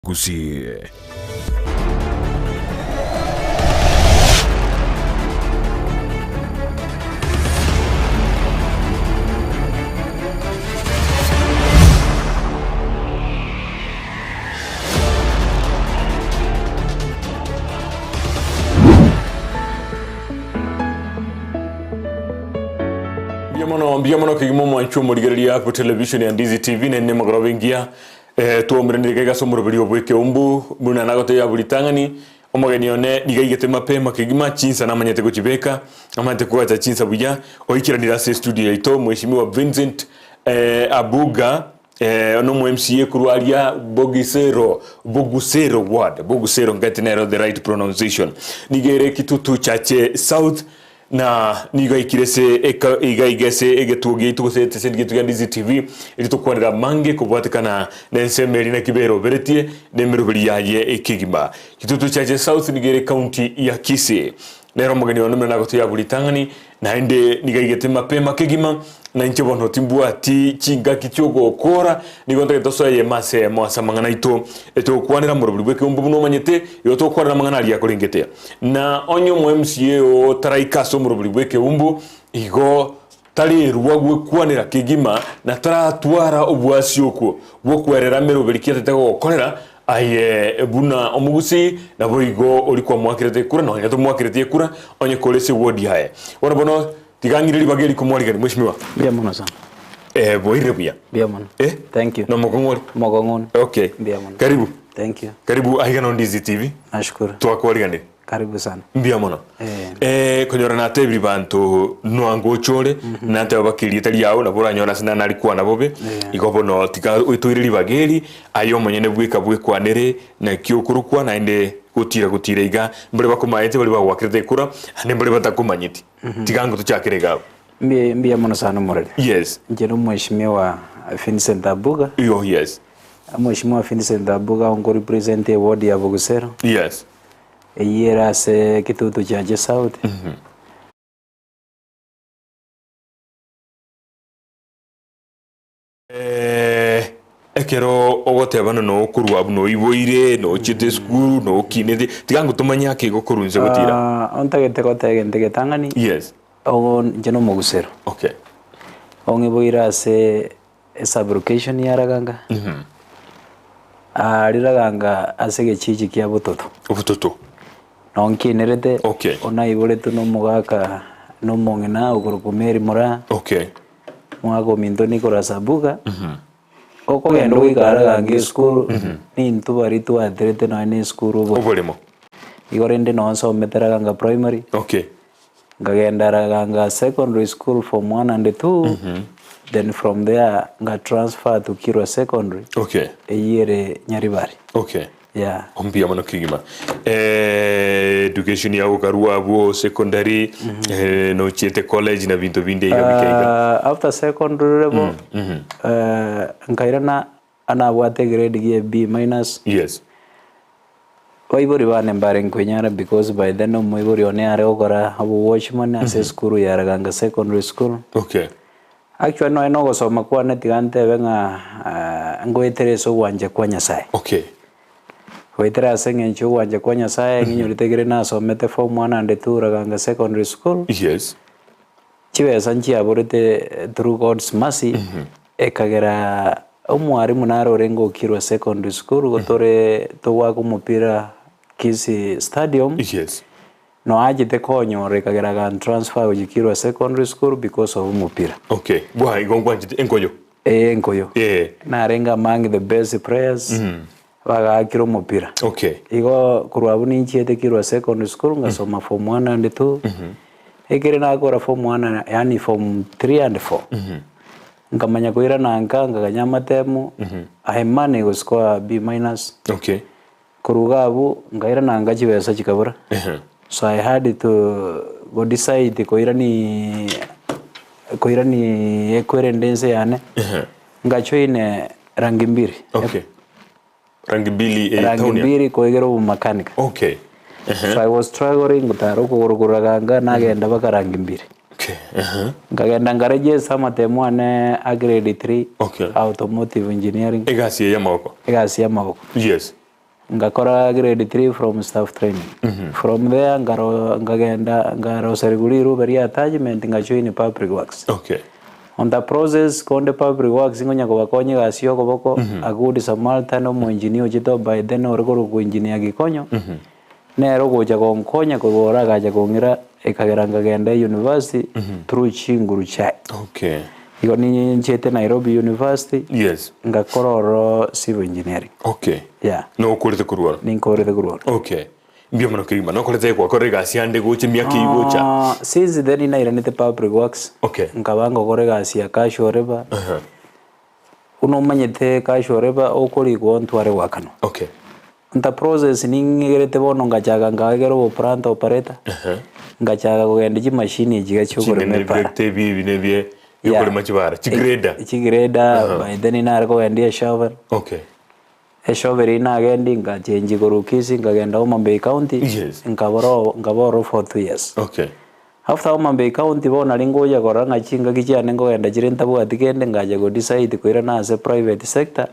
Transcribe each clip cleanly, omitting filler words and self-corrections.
Gusii. Mbuya mono, mbuya mono kegima omwanchwa omorigereria bwe television ya Ndizi TV nende emegoroba engiya eh, twaumeranire iga ase omoroberi obo ekeumbu buna nagotebia buri tang'ani omogeni one niga aigete mapema kegima chinsa namanyete gochibeka namanyete kogacha chinsa buya oikeranire ase estudio yaito mweshimiwa Vincent eh, Abuga Eh, nomo MCA korwa aria Bogisero, Bogusero ward, Bogusero ngati nero the right pronunciation. Nigo ere Kitutu Chache South na nigo aikire ase eka iga iga ase egetuo giaito gose eteseni giaito gia Ndizi TV eri tokwanera amange kobwatekana na ensemo eria naki beroberetie na emeroberi yaye ekegima. Kitutu Chache South nigo ere county ya Kisii. Nere omogeni one buna nagotoyia abwo ritang'ani, naende nigo aigete mapema kegima, na inche bono timbwati chingaki chi'ogokoora, nigo ntagete tosoe eyemo ase eyemo ase amang'ana aito etogokwanera morobori bw'ekeombe buna omanyete, igo togokwanera amang'ana aria akorengete. Na onye omo MCA oo taraika ase omorobori bw'ekeumbu, igo tarerua gwekwanera kegima na taratwara obwasi okwo bw'okwerera emeroberi ki atete gogokorera aye buna omogusii, naboigo oria kwamoakerete ekura nonya tomoakereti ekura onye kore ase eward yaye. Bono bono tiga ng'ire ribaga eri komwarigani mweshimiwa. Mbuya mono sana. Eh, bwairire buya. Mbuya mono. Eh? Thank you. Nomokong'u ore? Mokong'u. Okay. Mbuya mono. Karibu. Thank you. Karibu aiga no Ndizi TV. Nashukuru. Twakwariganire. Karibu sana. Mbuya mono. Eh. Eh, konyora natebiri banto nwango ochore, nateba baka erieta riao nabo oranyore ase nari kwana bobe, Eh. igo bono tiga otoire ribaga eri, aye omonyene bweka bwekwanere naki okorokwa naende gotira gotira iga, mbare bakomaete baria bagoakerete ekura, naende mbare batakomanyeti. Tiga ngo tochakere iga abwo. Mbuya mbuya mono sana omoreri. Yes. Inche nomweshimiwa Vincent Abuga. Yo, yes. Omweshimiwa Vincent Abuga onkorepresent eward ya Bogusero. Yes. Eyio ere ase kitutu chia South. Eh, ekero ogotebana na okorwa abwo noiboire, nochiete esukuru, nokinete, tiga ngotomanye ake igo korwa inse gotira. Ah, ontagete goteba egento egetang'ani, Yes. ogo inche na omogusero. Okay. Ong'iboire ase esub-location ya Raganga, aria Raganga ase egechiji kia Bototo. Obototo. Noo nkinerete, Okay. onaiboretwe na omogaka na omong'ina okorokwa Mary Moraa. Okay. Omwaka ominto Nicholas Abuga, okogenda goika Raganga esukuru, nintwe baria twaterete nonya na esukuru oboremo. Oboremo. Igo rende noo nsomete Raganga Primary. Okay. Nkagenda Raganga Secondary School form one and two, then from there nga transfer to Kirwa Secondary, Okay. eyio ere Nyaribari. Okay. Yeah. Mbuya mono kegima. Eh, education yago okarua abwo secondary, eh, nochiete college na binto binde iga bike iga. Uh, after secondary level, eh, nkairana anabwate egrade gie B minus. Yes. Baibori bane mbare nkwenyara because by then omoibori one are gokora obowatchman ase esukuru ya Raganga Secondary School. Okay. Actually nonya na ogosoma kwane tiga ntebe ng'a ngoetere ase ogwancha kwa Nyasaye. Okay. Goetera ase eng'encho ya ogwancha kwa Nyasaye ng'inyorete ekere nasomete form one and two Raganga Secondary School. Yes. Chibesa nchiaborete through God's mercy, ekagera omwarimu nare orenge okirwa secondary school igo tore togoaka omopira Kisii stadium, Yes. noachete konyora ekagera agantransfer gochia Kirwa secondary school because of omopira. Okay. Bwa igo nkwanchete enkoyo. Ee enkoyo. Eh. Narenge among the best players, bagaakire omopira. Okay. Igo korwa abwo ninchiete Kirwa secondary school ngasoma form one and two, ekere nakora form one yaani form three and four, nkamanya koirana nka nkaganya amatemo, I managed go score B minus, Okay. korwa iga abwo nkairana nka chibesa chikabura, so I had to go decide koirani koirani ekwerende ense yane, Ngajoin rangi mbiri. Okay. Rangi mbili eh, Rangi town ya- mbiri koegera obomakanika. Okay. So I was struggling gotara okogoro koraganga nagenda baka rangi mbiri. Okay. Uh-huh. Nkagenda nkaregister amatemo ane a grade 3 Okay. automotive engineering Egasi eye y'amaboko. egasi y'amaboko. Yes. Ngakora grade 3 from staff training. From there nkaro nkagenda nkaroserigwa rirube ria attachment ngajoin public works. Okay. On the process konde public works ngonya kobakonya egasi ya okoboko, a good Samaritan omoengineer ochete o by then ore korokwa engineer Gikonyo, nere ogocha gonkonya korwa oro agacha kong'ira ekagera nkagenda university through chinguru chiaye. Okay. Igo ninchete Nairobi University, Yes. ngakora ororo civil engineering. Okay. Yeah. Nokorete korwa oro? Ninkorete korwa oro. Okay. Mbuya mono kegima. Nokorete gwakora egasi ande gocha emiaka eyio gocha? Ah, since then nairanete public works. Okay. Nkaba ngokora egasi ya casual labour. Aha. Buna omanyete casual labour okorikwa ontware goakanwa. Okay. In the process ning'igerete bono ngachaka nkagera obo plant operator, Aha. ngachaka kogenda chimashini echi iga chiokorema Chinene epara. ebirekta ebi ebi nebie biokorema chibara, chigrader. Chigrader, by then nare kogendia eshovel. Okay. Eshovel eyio nagendi ngachengi korwa Kisii nkagenda Homa Bay County, Yes. nkabora oo nkaba ororo for 2 years. Okay. After Homa Bay County bono nari ngocha korora ng'a chingaki chiane nkogenda chire ntabwati kende ngacha go decide koirana ase private sector.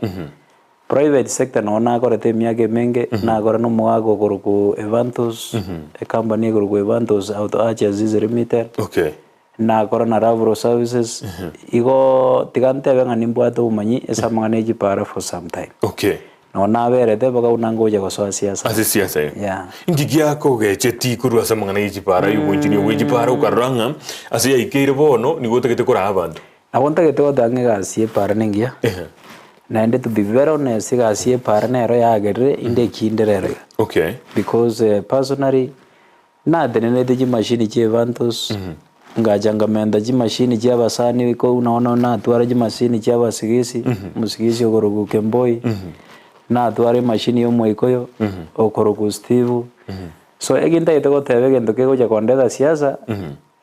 Private sector noo nakorete emiaka emenge, nakora na omogaka okorokwa Evantos, ecompany ekorokwa Evantos Auto Agencies Limited, Okay. nakora na Ravro Services, igo tiga ntebe ng'a nimbwate obomanyi ase amang'ana ya chipara for some time. Okay. Noo naberete mpaka buna ngocha gosoa siasa. Ase siasa eye. Yeah. Inki giakogecheti korwa ase amang'ana ye chipara ya obonchini obwe chipara okarora ng'a ase yaikeire bono nigo otagete koraa abanto? Nabo ntagete goteba ng'a egasi ya epara nengiya, naende to be very honest egasi ya epara nero yagerire inde ekinde rero iga. Okay. Because personally, natenenete chimashini chia Evantos, ngacha nkamenta chimashini chia abasani iko buna bono natwara chimashini chia abasigisi, omosigisi okorokwa Kemboi, natwara emashini ya omoikoyo, okorokwa Steve. So eki ntagete goteba egento kegocha kondeta siasa,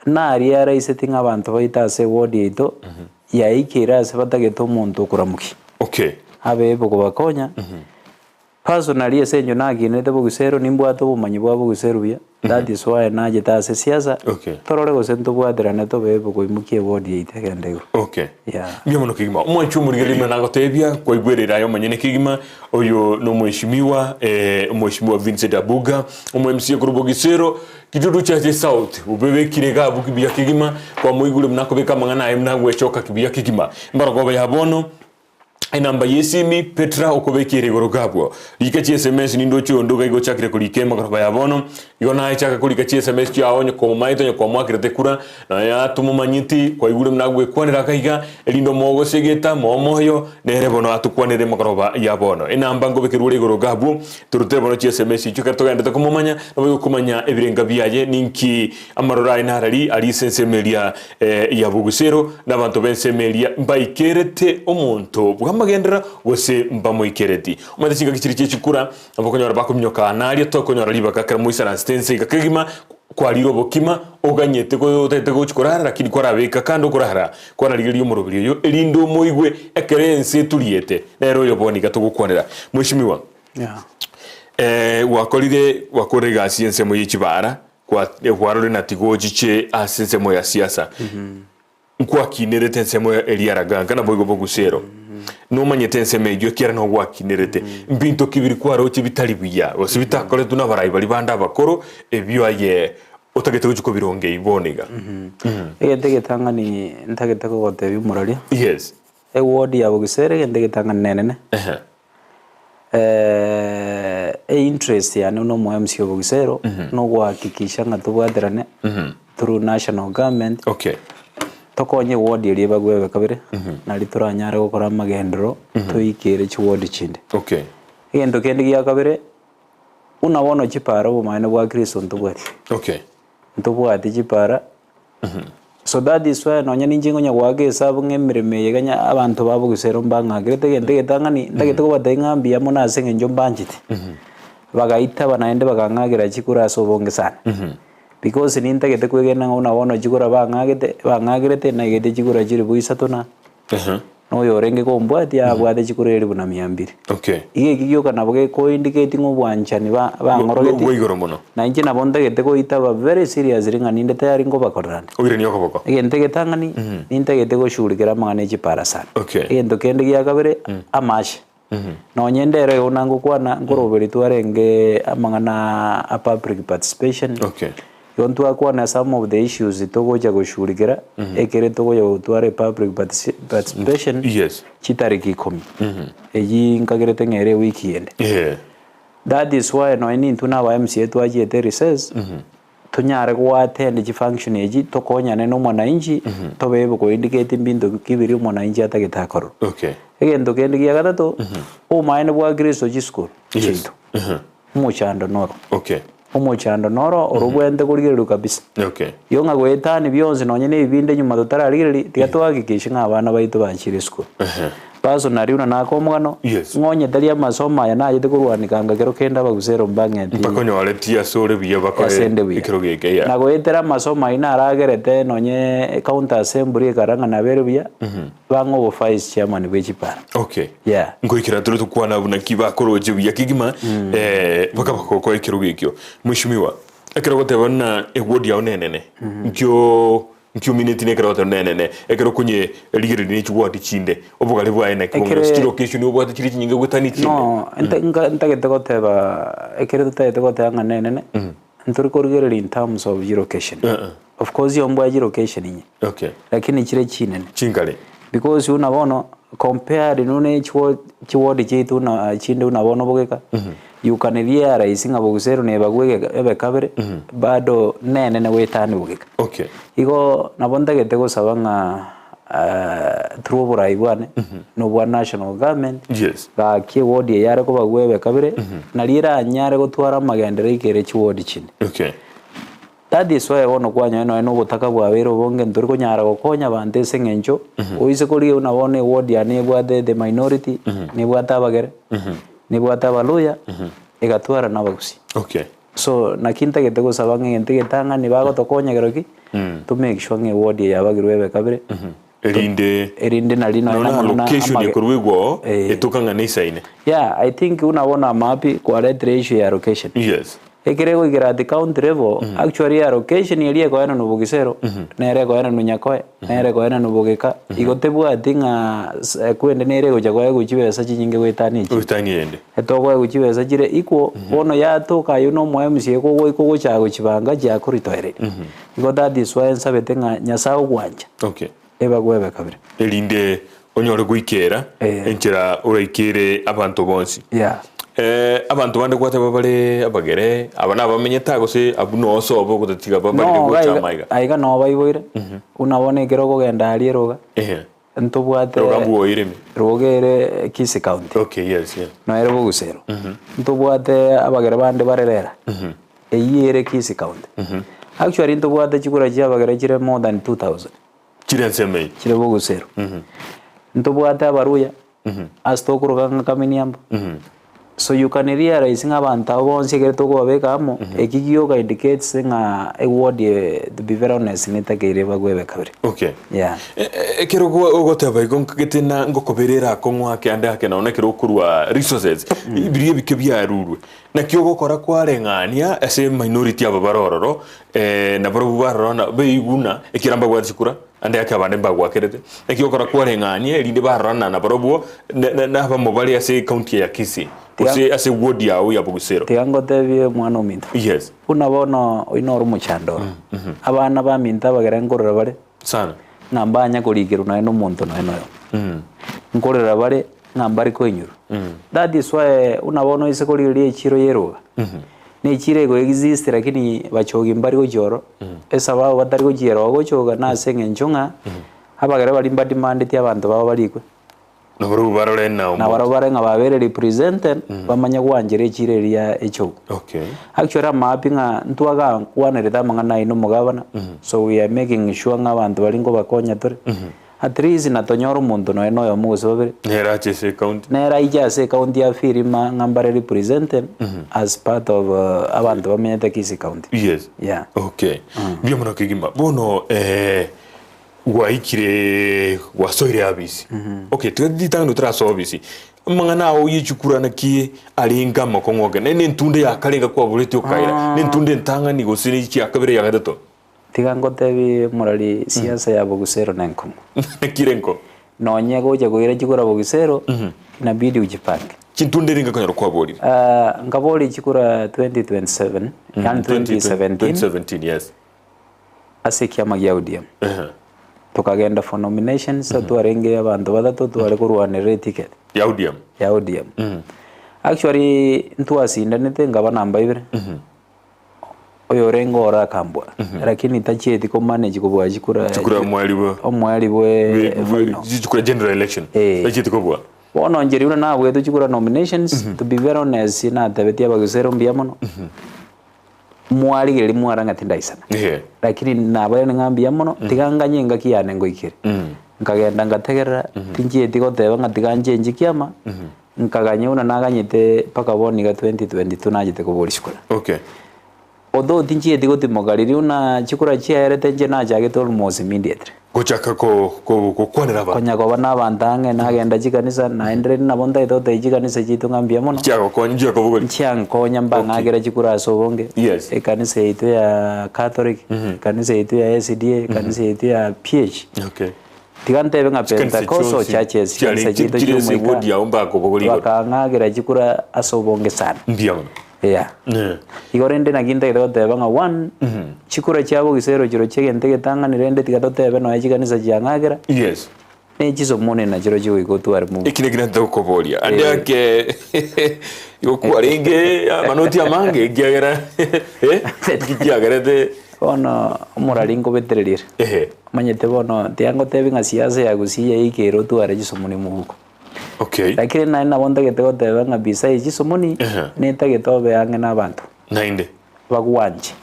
Naria araiseti ng'a abanto baito ase eward yaito yaikeire ase batagete omonto okoramokia. Okay. Abe able kobakonya. Personally ase eng'encho nakinete bogisero nimbwate obomanyi bwa bogisero buya, that is why nachete ase siasa, Okay. torore gose ntobwaterane tobe able koimokia eward yaito egende igoro. Okay. Yeah. Mbuya mono kegima. Omwanchi omorigereria buna nagotebia, kwaigwerera aye omonyene kegima, oyo nomweshimiwa, eh, omweshimiwa Vincent Abuga, omo MCA korwa Bogisero, Kitutu chache South, obebekire iga abwo kibuya kegima, kwamoigure buna akobeka amang'ana aye buna agwechoka kibuya kegima. Mbarogoba ya bono, enamba y'esimi, Petra okobekeire igoro iga abwo. Rika chiSMS nindoche onde iga igo ochakire korika emagoroba ya bono, igo naye chaka korika chiSMS chiao onye komomaete onye kwamoakerete ekura, naye atomomanyeti, kwaigure buna agwekwanera aka iga, erinde omogosie egeta, moe omoyo, nere bono atokwanere emagoroba ya bono. Enamba nkobekerwa ore igoro iga abwo, Torutere bono chiSMS echio ekero togenderete komomanya, naboigo komanya ebirenga biaye, ninki amaroro aye narari aria ase ensemo eria ya bogusero, na abanto b'ensemo eria mbaikerete omonto bw'amagenderero gose mbamoikereti. Omanyete chingaki chiria chi'echikura, nabo okonyora bakominyoka aa na aria, tokonyora ribaga ekero moisaransete ense iga kegima, kwarire obokima, oganyete otagete gochia korara lakini kwarabeka kando okorara, kwararigereria omoroberi oyo erinde omoigwe ekero ense eturiete, nere oyo bono iga togokwanera. Mweshimiwa. Yeah. Eh, gwakorire gwakorire egasi y'ensemo ye chibara, kwa kwarorire na tigochiche ase ensemo ya siasa. Nkwakinerete ensemo eria ya Raganka naboigo Bogusero. Nomanyete ensemo eyio ekiagera nigo gwakinerete. Mbinto ki biri kwaroche bitari buya gose bitakoretwe nabarai baria bande abakoro ebio aye otagete gochia kobirongeria bono iga? Egento egetang'ani ntagete kogotebia omoraria, Yes. eward ya Bogisero egento egetang'ani nenene. Ehe. E-interest yane buna omo MC o Bogisero, nogohakikisha ng'a tobwaterane through national government, Okay. tokonye eward eria ebagwe kabere, nari toranyare gokora amagenderero toikere chiward chinde. Okay. Egento kende gia kabere, buna bono chipara obomaene bwa Kristo ntobwati. Okay. Ntobwati chipara, so that is why nonya ninche nkonya goaka esabu ng'a emeremo eye iga abanto ba bogisero mbang'akerete egento egetang'ani, ntagete kobatebia ng'a mbuya mono ase eng'encho mbanchete. Bagaitaba naende bakang'akera chikura ase obonge sana. Because nintagete kwegena ng'a buna bono chikura bang'agete bang'akerete naigete chikura chilifu isato na na oyo orenge kombwatia abwate chikura elifu na mia mbili. Okay. Iga eki gioka nabo gekoindicate ng'a obwanchani ba bang'orogeti. Bwa igoro mono. Na inche nabo ntagete goitaba very seriously ng'a ninde tayari nkobakorera nde. Oiranie okoboko. Egento egetang'ani, nintagete goshughulikera amang'ana e chipara sana. Okay. Egento kende gia kabere, amache. Nonye ndero igo buna ngokwana, nkoroberi twarenge amang'ana a public participation, Okay. igo ntwakwana some of the issues togocha goshughulikera, ekere togocha gotwara epublic participation, Yes. chitariki ikomi. Eyio nkagerete ng'a ere ewiki ende. Yeah. That is why nonye nintwe na aba MCA twachiete recess, tonyare goattend chifunction echi, tokonyane na omwananchi, tobe able koindicate mbinto ki biria omwananchi atagete akorwe. Okay. Egento kende gia gatato, obomaene bwa Kristo chisukuru Yes. chiaito, omochando noro. Okay. Omochando noro oro obwenerete korigererwa kabisa. Okay. Igo ng'a goetania bionsi nonye na ebibindi nyuma totararigereria, tiga tohakikishe ng'a abana baito bachire esukuru. Personally buna naka omogano, Yes. ng'onye tari amasomo aya nachete korwanikanga kero kende abagusero mbang'eti Mbakonyoreti ase ore buya bakore ase ende buya. ekero geke yeah. Na goetera amasomo ayio naragerete nonye county assembly ekara ng'a nabere buya, bang'e obo vice chairman bwe chipara. Okay. Yeah. Nkoikera tore tokwana buna ki bakoroche buya kegima eh, baka bagokoa ekerogo ekio. Mweshimiwa, ekero ogoteba buna eward yao nenene, nkio nkiomineti na ekero ogoteba nenene, ekero konye rigereria ne chiward chinde, obogare bwaye naki Ekere- bong'ina, chilocation obwate chire chinyinge goetania chinde. No, nta- nka- ntagete goteba ekere totagete goteba ng'a nenene, ntori korigereria in terms of chilocation. Of course ombwae chilocation inye, Okay. lakini chire chinene. Chinkare. Because buna bono compared buna chiwo chiward chiaito buna chinde buna bono bogeka, you can realize ng'a bogisero nebagwa egeka ebe kabere, bado nenene goetania bogeka. Okay. Igo nabo ntagete gosaba ng'a through oborai bwane, na obwa national government, Yes. gaki eward eye yare kobagwa ebe kabere, nario eranyare gotwara amagenderero ikere chiward chinde. Okay. That is why bono kwanyora nonya na obotaka bwabeire obonge ntori konyara gokonya abanto ase eng'encho oise korigia buna bono eward yane nebwate the minority, nebwate abagere, nebwate abaluhya, egatwara na abagusii. Okay. So naki ntagete gosaba ng'a egento egetang'ani bagotokonya kero ki, to make sure ng'a eward eye yabagirwe ebe kabere, Erinde erinde nari nonya nonya na amang'ana location amage- ekorwa igwa oo, Eh. etoka ng'a neisaine. Yeah, I think buna bono amapi kwaretire issue ya location. Yes. Ekere goikera at county level, actually allocation eria ekoenanwa bogisero, nere ekoenanwa nyakoe, nere ekoenanwa bogeka, igo tebwati ng'a s- ekwende nere egocha koegwa chibesa chinyinge goetania echi. Goetania eyende. Etokoegwa chibesa chire equal, bono yatoka aywo na omo MCA kogoika ogochaka gochibanga chiakoritoereria. Igo that is why nsabete ng'a Nyasaye ogwancha, Okay. ebagwe ebe kabere. Erinde onyore goikera Eh. enchera oraikere abanto bonsi. Yeah. Eh, abanto bande gwateba bare abagere, aba nabamenyete aa gose abwo nonsi obe ogotatiga babarire No, gocha aiga, amaiga. aiga noo baiboire, buna bono ekero okogenda aria eroga, Ehe. ntobwate Roga mbwoire ime. roga ere Kisii County, Okay, yes, yeah. noere Bogusero. Ntobwate abagere bande bare Rera, eyio ere Kisii County. Actually ntobwate chikura chia abagere chire more than 2000. Chire ensemo eye. Chire Bogusero. Ntobwate Abaruya, ase tokoroka ng'a Kaminiambo. So you can realize ng'a abanto abo bonsi ekere tokobabeka amo, eki gioka indicates ng'a eward eye to be very honest netakeire bagwebe kabere. Okay. Yeah. E- e- Ekero gwa- ogoteba igo nkagete na ngokobera ere akong'u ake ande ake nonya ekero okorwa resources, biria ebike biarurwe. Naki ogokora kwareng'ania ase minority aba bare ororo, nabarobwo barora na beiguna ekiagera mbabwate chikura, ande ake abande mbagwakerete. Naki ogokora kwareng'ania erinde barorana nabarobwo na- na abamo bare ase ecounty ya Kisii, gose ase ward yao ya Bogusero. Tiga ngotebie omwana ominto. Yes. Buna bono oyio noro omochando oro. Abana baminto abagere nkorera bare, Sana. ng'a mbanya korikerwa nonya na omonto nonya na oyomo. Nkorera bare ng'a mbare koinyorwa. That is why buna bono ase korigereria echiro ya eroga, na echiro ego exist lakini bachogi mbari gochia ororo, esababu batari gochia erogo gochoga nase eng'encho ng'a abagere baria mbademandeti abanto babo barikwe. Nabarobwo barore ng'a Na barobwo barore ng'a babere represented, bamanye gwanchera echiro eria echogu. Okay. Actually amahappy ng'a ntwagakwanerete amang'ana ayio na omogabana, so we are making sure ng'a abanto baria nkobakonya tore, at least natonyore omonto nonya na oyomo gose babere, Nere ache ase ecounty. nere aiche ase ecounty ya Firima ng'a mbare represented as part of abanto bamenyete Kisii County. Yes. Yeah. Okay. Mbuya mono kegima. Bono eh, gwaikire gwasoire abisi. Okay, tiga ritang'ani otarasoa obisi. Amang'ana ao ye chikura naki arenge amakong'u ake. Ne entunde ya kare enga kwaboreti okaira. Ne entunde entang'ani gose ne chia kabere ya gatato. Tiga ngotebie morari siasa ya bogusero nenkong'u. Naki ere enkong'u? Nonye gocha koira chikura bogisero, inabidi ujipange. Chintunda ere ngakonyora kwaborire. Ah, nkaboria chikura 2027, yaani 2017, 2017 yes. ase ekiama gia ODM. Tokagenda for nominations, twarenge abanto batato tware korwanerera eticket Ya ODM. ya ODM. Actually ntwasindanete nkaba namba ibere. Oyorenge oro akambua, lakini tachieti ko manage kobua chikura Chikura omweri bwa omweri bwe final. chikura general election. Eh. Tachieti kobua. Bono inche riria nabuete chikura nominations, to be very honest natebetie abagisero mbuya mono, mwarigereria mwara ng'a tindaisana. Ehe. Lakini nabairane ng'a mbuya mono, tiga nganye engaki yane ngoikere. Nkagenda ngategerera, tinchieti goteba ng'a tiga nchenchi kiama, Nkaganya buna naganyete mpaka bono iga 2022 nachete koboria chikura. Okay. Although tinchieti gotimoka riria buna chikura chiaerete inche nachagete almost immediately. Gochaka ko ko gokwanera abanto. Konya koba na abanto ang'e nagenda chikanisa naende rende nabo ntagete gotebia chikanisa chiaito ng'a mbuya mono. Chiagokonya chiakobogoria. Nchiankonya mbang'akera chikura ase obonge. Yes. Ekanisa yaito ya Catholic, ekanisa yaito ya SDA, ekanisa yaito ya PH. Okay. Tiga ntebe ng'a Chikanisa Pentecostal chionsi churches chiare chikanisa chiaito chire ase chi'omoika ewodi yao mbakobogoria igoro. bakang'agera chikura ase obonge sana. Mbuya mono. Yeah. Eh. Igo rende naki ntagete goteba ng'a one, chikura chia bogisero chirochio egento egetang'ani rende tiga totebe nonya chikanisa chiang'agera, Yes. ne chisomoni nachireo chigoika otware mono. Eki naki nataka gokoboria ande ake igo kwarenge amanoti amange ekiagera eh, nki kiagerete Bono omorari nkobetereria ere. Ehe. Omanyete bono tiangotebi ng'a siasa ya Gusii yaikire otware chisomoni mohuko. Okay. Lakini naende nabo ntagete goteba ng'a besides chisomoni, Ehe. nintagete obe ang'e na abanto. Naende. Bagwanche.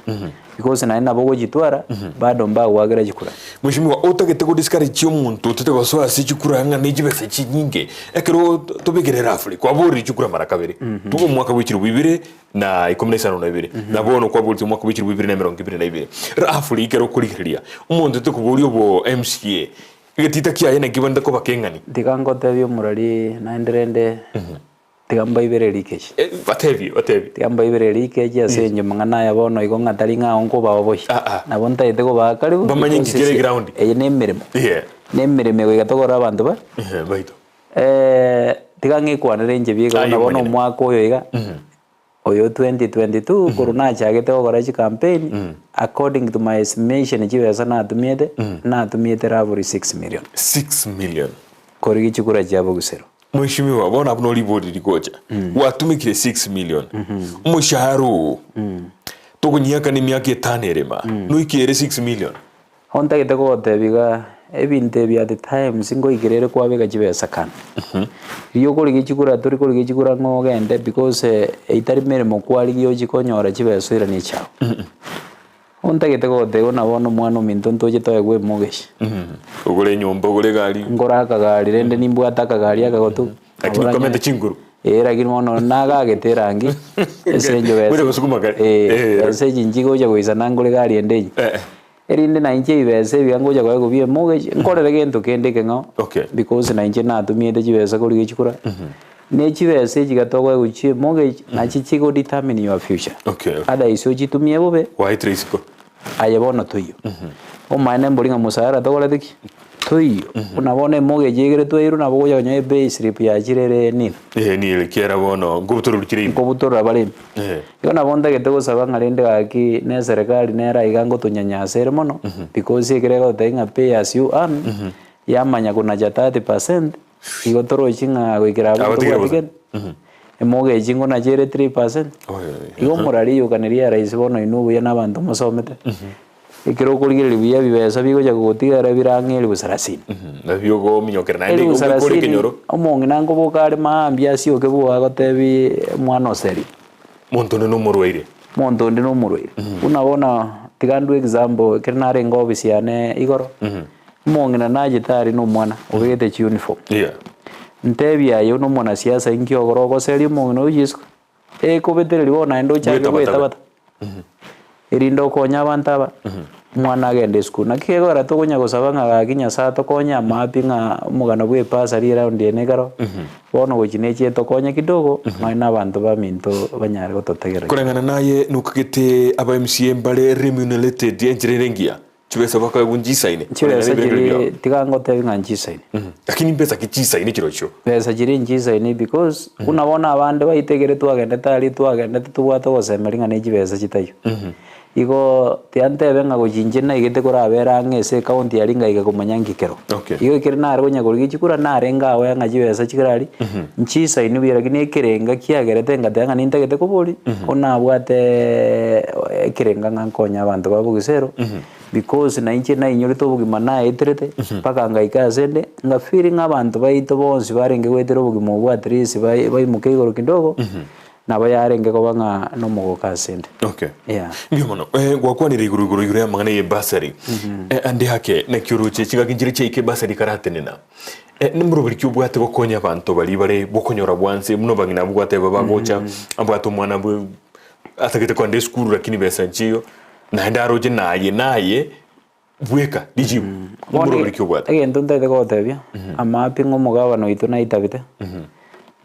Because naende nabo ogochitwara, bado mbagoakera chikura. Mweshimiwa, otagete go discourage omonto otete gosoa ase chikura ng'a ne chibesa chinyinge, ekero tobekire roughly, kwaborire chikura mara kabere, tuga omwaka bwe chilifu ibere na ikomi na isano na ibere, na bono kwaboretie omwaka bwe chilifu ibere na emerongo ebere na ibere. Roughly ekero okorigereria, omonto otete koboria obo MCA, egetita kiaye naki kebwenerete koba keng'ani? Tiga ngotebie omorori naende rende tiga mbaibere rikechi. Batebie, batebie. Tiga mbaibere rikechi ase eng'encho amang'ana aya bono igo ng'a tari ng'a nkobao boigo. Ah, ah. Nabo ntagete kobaa karibu Bamanye because nki kere eye ground. eye ne emeremo. Yeah. Ne emeremo egoika togorere abanto ba Ehe, baito. Tiga ng'ikwanere inche bieka Aye buna bono omonyene. omwaka oyo iga, oyo 2022 korwa nachagete gokora chicampaign, according to my estimation chibesa natumiete, natumiete roughly 6 million. 6 million. Korigia chikura chia bogusero. Mweshimiwa, bono abwo noribori rigocha. Gwatumekire 6 million. Omoshahara oo, togonyiakana emiaka etano erema, noikere 6 million. Bono ntagete kogotebia iga, ebinto ebi at times ngoikera ere kwabeka chibesa kando. Riria okorigia chikura tori korigia chikura ng'a ogende because eitari meremo kwarigia ochie konyora chibesa oiranie echiao. Bono ntagete kogotebia buna bono omwana ominto ntoche toegwe emogeshi. Ogore enyomba, ogore egari. Ngore akagari rende nimbwate akagari akagotu. Lakini komenta chinguru. Ee lakini bono nagagete erangi ase enchera Gocha gosukuma kare. Ee, ase echinchi gocha goisana ngore egari ende enye. Eh. Erinde na inche ebibesa ebiya ngocha koegwa bie mortgage, nkorere gento kende ekeng'ao Okay. because na inche natumiete chibesa korigia chikura. Ne chibesa echi iga tokoegwa chie mortgage, nachi chigo determine your future. Okay, okay. Otherwise ochitumie bobe, Gwaetire isiko. aye bono toiyo. Omaene mbori ng'a mosara tokorete ki? Toiyo. Buna bono emortgage egere twairwe nabo ogocha konyora epay slip yachire ere nil. Ee nil ekiagera bono nkobutorwa chire ime. Nkobutorora bare ime. Ee. Igo nabo ntagete gosaba ng'a rende gaki ne eserekari nere aiga ngotonyanyasa ere mono, because ekere egototebia ng'a pay as you earn, yamanya konacha 30%, igo torochi ng'a goikera abwo Abatigire ntobwati bosa. kende. Emortgage ngonacha ere 3%. Oi, oi. Igo omorariyukaneria ya rahisi bono inwe buya na abanto mosomete, ekero okorigereria buya ebibesa bigocha kogotigera bire ang'e elifu sarasini. Nabio okominyokera naende Elifu igo kore sarasini, ekenyoro. omong'ina nkoboka are maambia asioke bwogo agotebi omwana oserie. Monto onde nomorwaire. Monto onde nomorwaire. Buna bono tiga ndue example ekero narenge ofisi yane igoro, omong'ina nachete aria na omwana obegete chiuniform. Yeah. Ntebie aye buna omwanasiasa inki ogora ogoseria omong'ina oyio chisiko? Ekobetereria bono naende ochake Bwetabatabe. bwetabata. Erinde okonye abanto aba, omwana agende esukuru. Naki kegora tokonya gosaba ng'a gaki Nyasae atokonye amahappy ng'a omogano bwa ebasari eraundi eye nekero, bono gochia nechi etokonye kidogo, nonya na abanto baminto banyare gototegerera. Koreng'ana naye nokagete aba MCA mbare remunerated enchera ere engiya? Chibesa bakaegwa nchisaine. Chibesa chiri tiga ngotebi ng'a nchisaine. Lakini mbesa ki chisaine chirochio? Besa chiri nchisaine because buna bono abande baito ekere twagendete aria twagendete tobwate ogosemeria ng'a ne chibesa chitaiyo. Igo tiga ntebe ng'a gochia inche naigete korabera ang'e ase ecounty aria ngaika komanya nki kero. Okay. Igo ekere nare konya korigia chikura narenge aware ng'a chibesa chikere aria nchisaine buya lakini ekerenga kiagerete ngateba ng'a nintagete koboria ko nabwate ekerenga ng'a nkonye abanto ba bogisero because na inche nainyorete obogima naeterete mpaka ngaika ase ende nga feel ng'a abanto baito bonsi barenge goetera obogima obwo at least baimoke igoro kidogo nabo yarenge koba ng'a nomogoko ase ende. Okay. Yeah. Mbuya mono. Eh, gwakwanire igoro igoro igoro y'amang'ana y'ebasari. Eh, ande ake naki oroche chingaki nchire chiaika ebasari ekaratenena. Eh, nemoroberi ki obwate gokonya abanto baria bare bokonyora bwanse buna abang'ina abwo gwateba bagocha abwate omwana bwe atagete kogenda esukuru lakini besa nchiyo naende aroche naye naye bweka richibu. Bono Nemoroberi ki obwate? egento ntagete kogotebia, amaaping omogabana oito naitabete,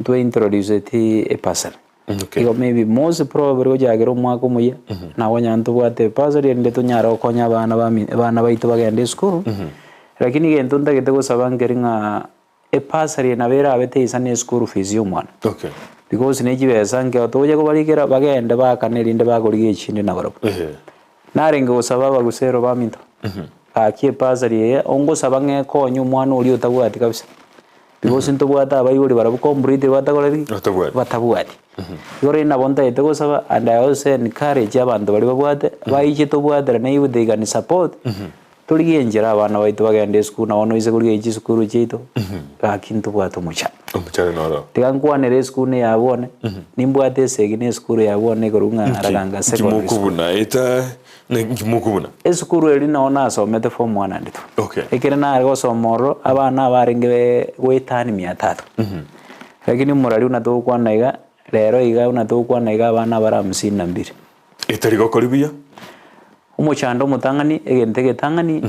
ntwe introduceti ebursary. Okay. Igo maybe most probably gochakera omwaka omoyia, nabo onye ntobwate ebursary erinde tonyare gokonya abana bami abana baito bagende esukuru, lakini egento ntagete gosaba nkeri ng'a ebursary eye nabo erabe teisana eschool fees ya omwana. Okay. Because ne chibesa nkeo togocha kobarikera bagende baakane erinde bakorigia echinde nabarabwo. Ehe. Narenge gosaba abagusero baminto, gaki ebursary eye ongosaba ng'a ekonye omwana oria otabwati kabisa. Because ntobwate abaibori barabwo completely batakoreti ki? Batabwati. Batabwati. Igo rende nabo ntagete gosaba and I also encourage abanto baria babwate, baiche tobwaterane if they can support, torigie enchera abana baito bagende esukuru nabo noise korigia chisukuru chiaito, gaki ntobwate omochando. Omochando noro. Tiga nkwanere esukuru na eya bwane, nimbwate esegi na esukuru ya bwane ekorwa ng'a Raganga Secondary School. Nkimokobuna eta nkimokobuna. Esukuru eria nao nasomete form one and two. Okay. Ekere nare gosoma ororo, abana abarenge goetania mia tatu. Lakini omorari buna togokwana iga, rero iga buna togokwana iga abana abare hamsini na mbiri. Etari gokori buya. Omochando omotang'ani, egento egetang'ani,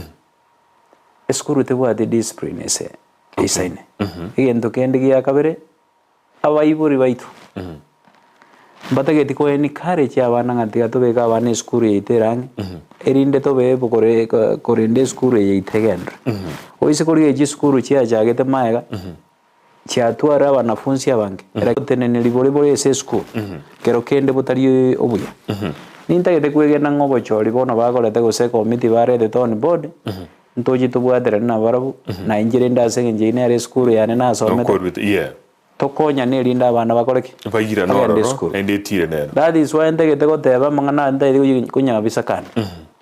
esukuru tebwati discipline ase eisaine. Egento kende gia kabere, Abaibori baito mbatageti ko encourage abana ng'a tiga tobeke abana esukuru yaito ere ang'e, erinde tobe able kore korenda esukuru eye yaito egenderere. Oise korigia chisukuru chiachagete maega, chiatwara abanafunsi abange, oteneneri bore bore ase esukuru, kero kende botari obuya. Nintagete kwegena ng'a obochori bono bakorete gose ecommittee baretete on board, Ntochie tobwaterane nabarabwo, na inche rende ase engencho eyio nere esukuru yane nasomete, Okoruete, yeah. tokonyane erinde abana bakore ki? Bairane Bagende ororo, esukuru. naende etire nero. That is why ntagete goteba amang'ana aya ntagete gochi konyabisa kando.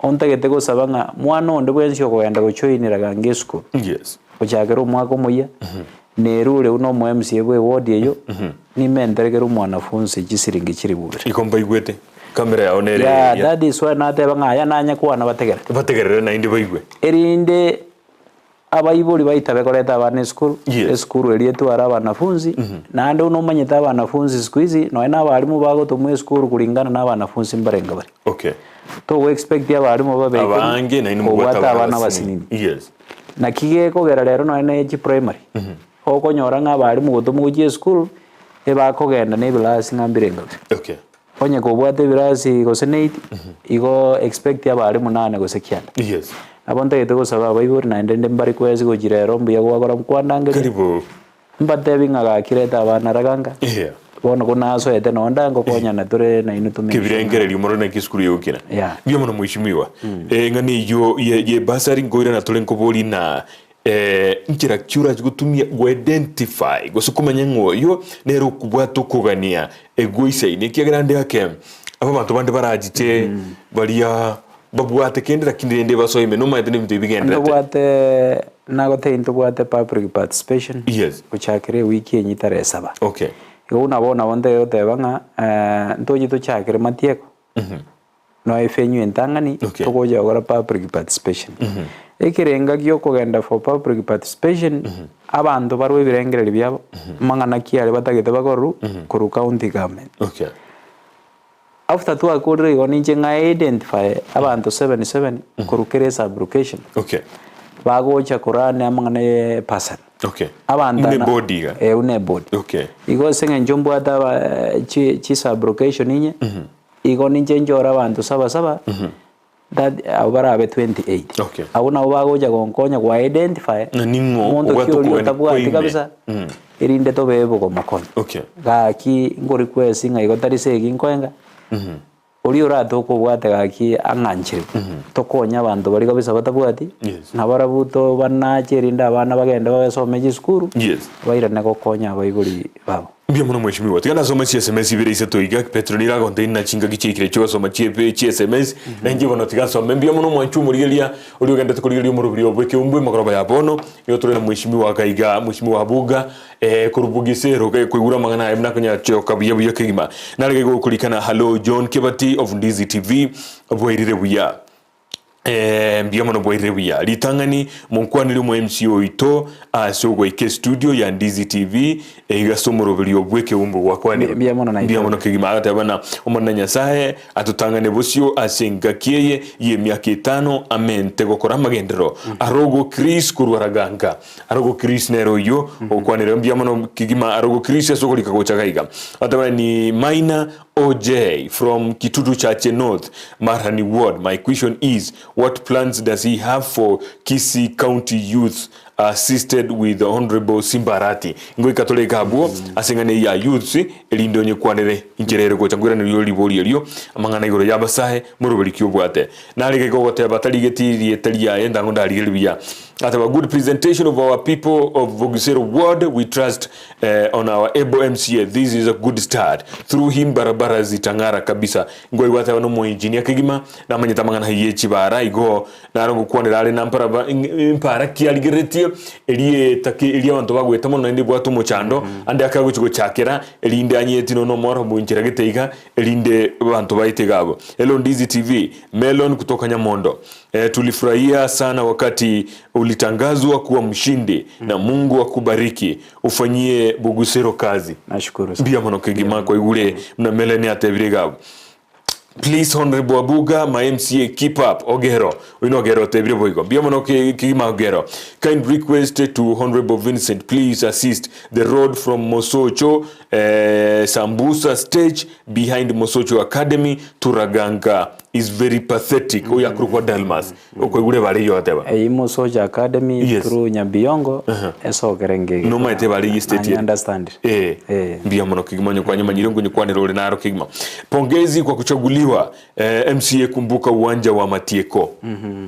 Ontagete gosaba ng'a mwana onde bwensi okogenda gojoinera gange esukuru, Yes. gochakera omwaka omoyia, nere ore buna omo MCA bwe eward eyio, nimentere kera omwanafunsi chisiringi chilifu ibere. Igo mbaigwete. Kamera yao nere Yeah, eria. that is why nateba ng'a aya nanye kwana bategerere. Bategerere naende baigwe. Erinde abaibori baitabe koreta abana esukuru, Yes. esukuru eria etware abanafunzi, naende buna omanyete abanafunzi siku hizi, nonya na abalimu bagotomwa esukuru kulingana na abanafunzi mbarenge bare. Okay. Togo expect abalimu babe ikomi, Abange naende mobwate kobwata abana abana abasinini. abasinini. Yes. Naki gekogera rero nonya na chiprimary, okonyora ng'a abalimu gotomwa gochia esukuru, ebakogenda na ebilasi ng'a mbirenge bire. Okay. Onye kobwate ebirasi gose ne eight, igo expect abare munane gose kianda. Yes. Nabo ntagete gosaba abaibori naende ndi mbarequest gochia rero mbuya gwakora nkwandangeria, Karibu. mbatebi ng'a gaki reta abana raganga, Yeah. bono ko nasoete nonde ngokonyana tore nainwe to make sure ng'a. Kebirengererio mono naki esukuru egokina. Yeah. Mbuya mono mheshimiwa. Eh, ng'a neyio ye ye bursary nkoirana tore nkobori na Nchera ki orache gotumia go-identify gose komanya ng'a oyo nere okobwata okogania egoisaine ekiagera ande ake aba abanto bande barachiche baria babwate kende lakini rende basoe ime nomanyete nebinto ebi bigenderete. Ntobwate nagotebia ntobwate public participation Yes. gochakera ewiki enye tarehe saba. Okay. Igo buna bono nabo ntagete goteba ng'a ntoche tochakere matieko. Noe efenyu entang'ani Okay. togocha gokora public participation. Ekerenga giokogenda for public participation, abanto barwe ebirengererio biabo, amang'ana ki aria batagete bakorwe korwa county government. Okay. After twakorire igo ninche ng'a identify abanto 77 korwa kera esublocation Okay. bagocha korania amang'ana ya ebursary. Okay. Abanto Buna ana- ebodi iga. Eh, buna ebodi. Okay. Igo ase eng'encho mbwate aba chi chisublocation inye, Igo ninche nchore abanto saba saba, That abwo barabe 28. Okay. Abwo nabo bagocha gonkonya go identify Ng'a ning'o omonto obwate ki oria okogania otabwati kwaime. kabisa erinde tobe able komokonya. Okay. Gaki nko request ng'a igo tari segi nkoenga, oria oratoke obwate gaki ang'anchire, tokonye abanto baria kabisa batabwati, Yes. nabarabwo tobanache erinde abana bagende basome chisukuru, Yes. bairane gokonya abaibori babo. Mbuya mono mweshimiwa. Tiga nasome chi sms ibere isato iga, Petero nire agontebia ng'a chingaki chiaikire chi'ogosoma chiepe chi sms, na inche bono tiga nsome. Mbuya mono omwanchwa omorigereria oria ogenderete korigereria omorobiri obo ekeumbu emegoroba ya bono, nigo tore na mweshimiwa iga iga, mweshimiwa Abuga, eh, korwa Bugisero, eh, koigure amang'ana aye buna akonyachoka buya buya kegima. Nare iga gokorikana Hallo John Kebati of Ndizi TV, bwairire buya. Eeh mbuya mono bwairire buya. Ritang'ani monkwanere omo MC oito ase ogoika estudio ya Ndizi TV eiga ase omoroberio bw'ekeumbu gwakwanire. Mbuya mono naitwe. Mbuya mono kegima agateba buna Omonene Nyasae atotang'ane bosio ase engaki eye y'emiaka etano amente gokora amagenderero Arogo Chris korwa Raganga. Arogo Chris nere oyio okwanire mbuya mono kegima Arogo Chris ase okorika gocha gaiga. Agateba buna ni Maina OJ from Kitutu Chache North, Marani Ward, my question is what plans does he have for Kisii County youth assisted with Honourable Simba Arati? Ngoika tore iga abwo ase eng'ana eye ya youths erinde onyekwanere inchera ere gocha nkoiraneria ribori erio amang'ana igoro y'abasae moroberi ki obwate. Nare iga goteba tarigeti erieta riaye ntango ndarigerie buya ateba good presentation of our people of Bogisero ward we trust eh, on our able MCA this is a good start through him barabara zitang'ara kabisa ngoigwa ateba nomo engineer kegima namanyete amang'ana ye chibara igo naro ngokwanera are na mparaba mpara ki arigereretie erieta ki eria abanto bagwete mono naende ebwate omochando ande akagochi gochakera erinde anyeti nono omoro monchera gete iga erinde abanto baete iga abwo Hello Ndizi TV Melon kutoka Nyamondo Eh, tulifurahia sana wakati ulitangazwa kuwa mshindi na Mungu akubariki ufanyie Bugusero kazi. Nashukuru sana. Mbuya mono kegima kwaigure muna Melanie atebire iga abwo. Please Honorable Abuga, my MCA keep up. Ogero. Oyo no Ogero otebire boigo. Mbuya mono kegima Ogero. Kind request to Honorable Vincent, please assist the road from Mosocho eh, Sambusa stage behind Mosocho Academy to Raganga is very pathetic. Oyo akorokwa Dalmas. Okoigure bare eyio agoteba. Eyio Mosocho Academy Yes. through Nyabiongo esokere ngege. Nomaete bare eyio estate Nanye ere. understand. Eh, Eh. mbuya mono kegima onye kwanyemanyire nkonyekwanera ore naro kegima. Pongezi kwa kuchaguliwa eh, MCA kumbuka uwanja wa Matieko.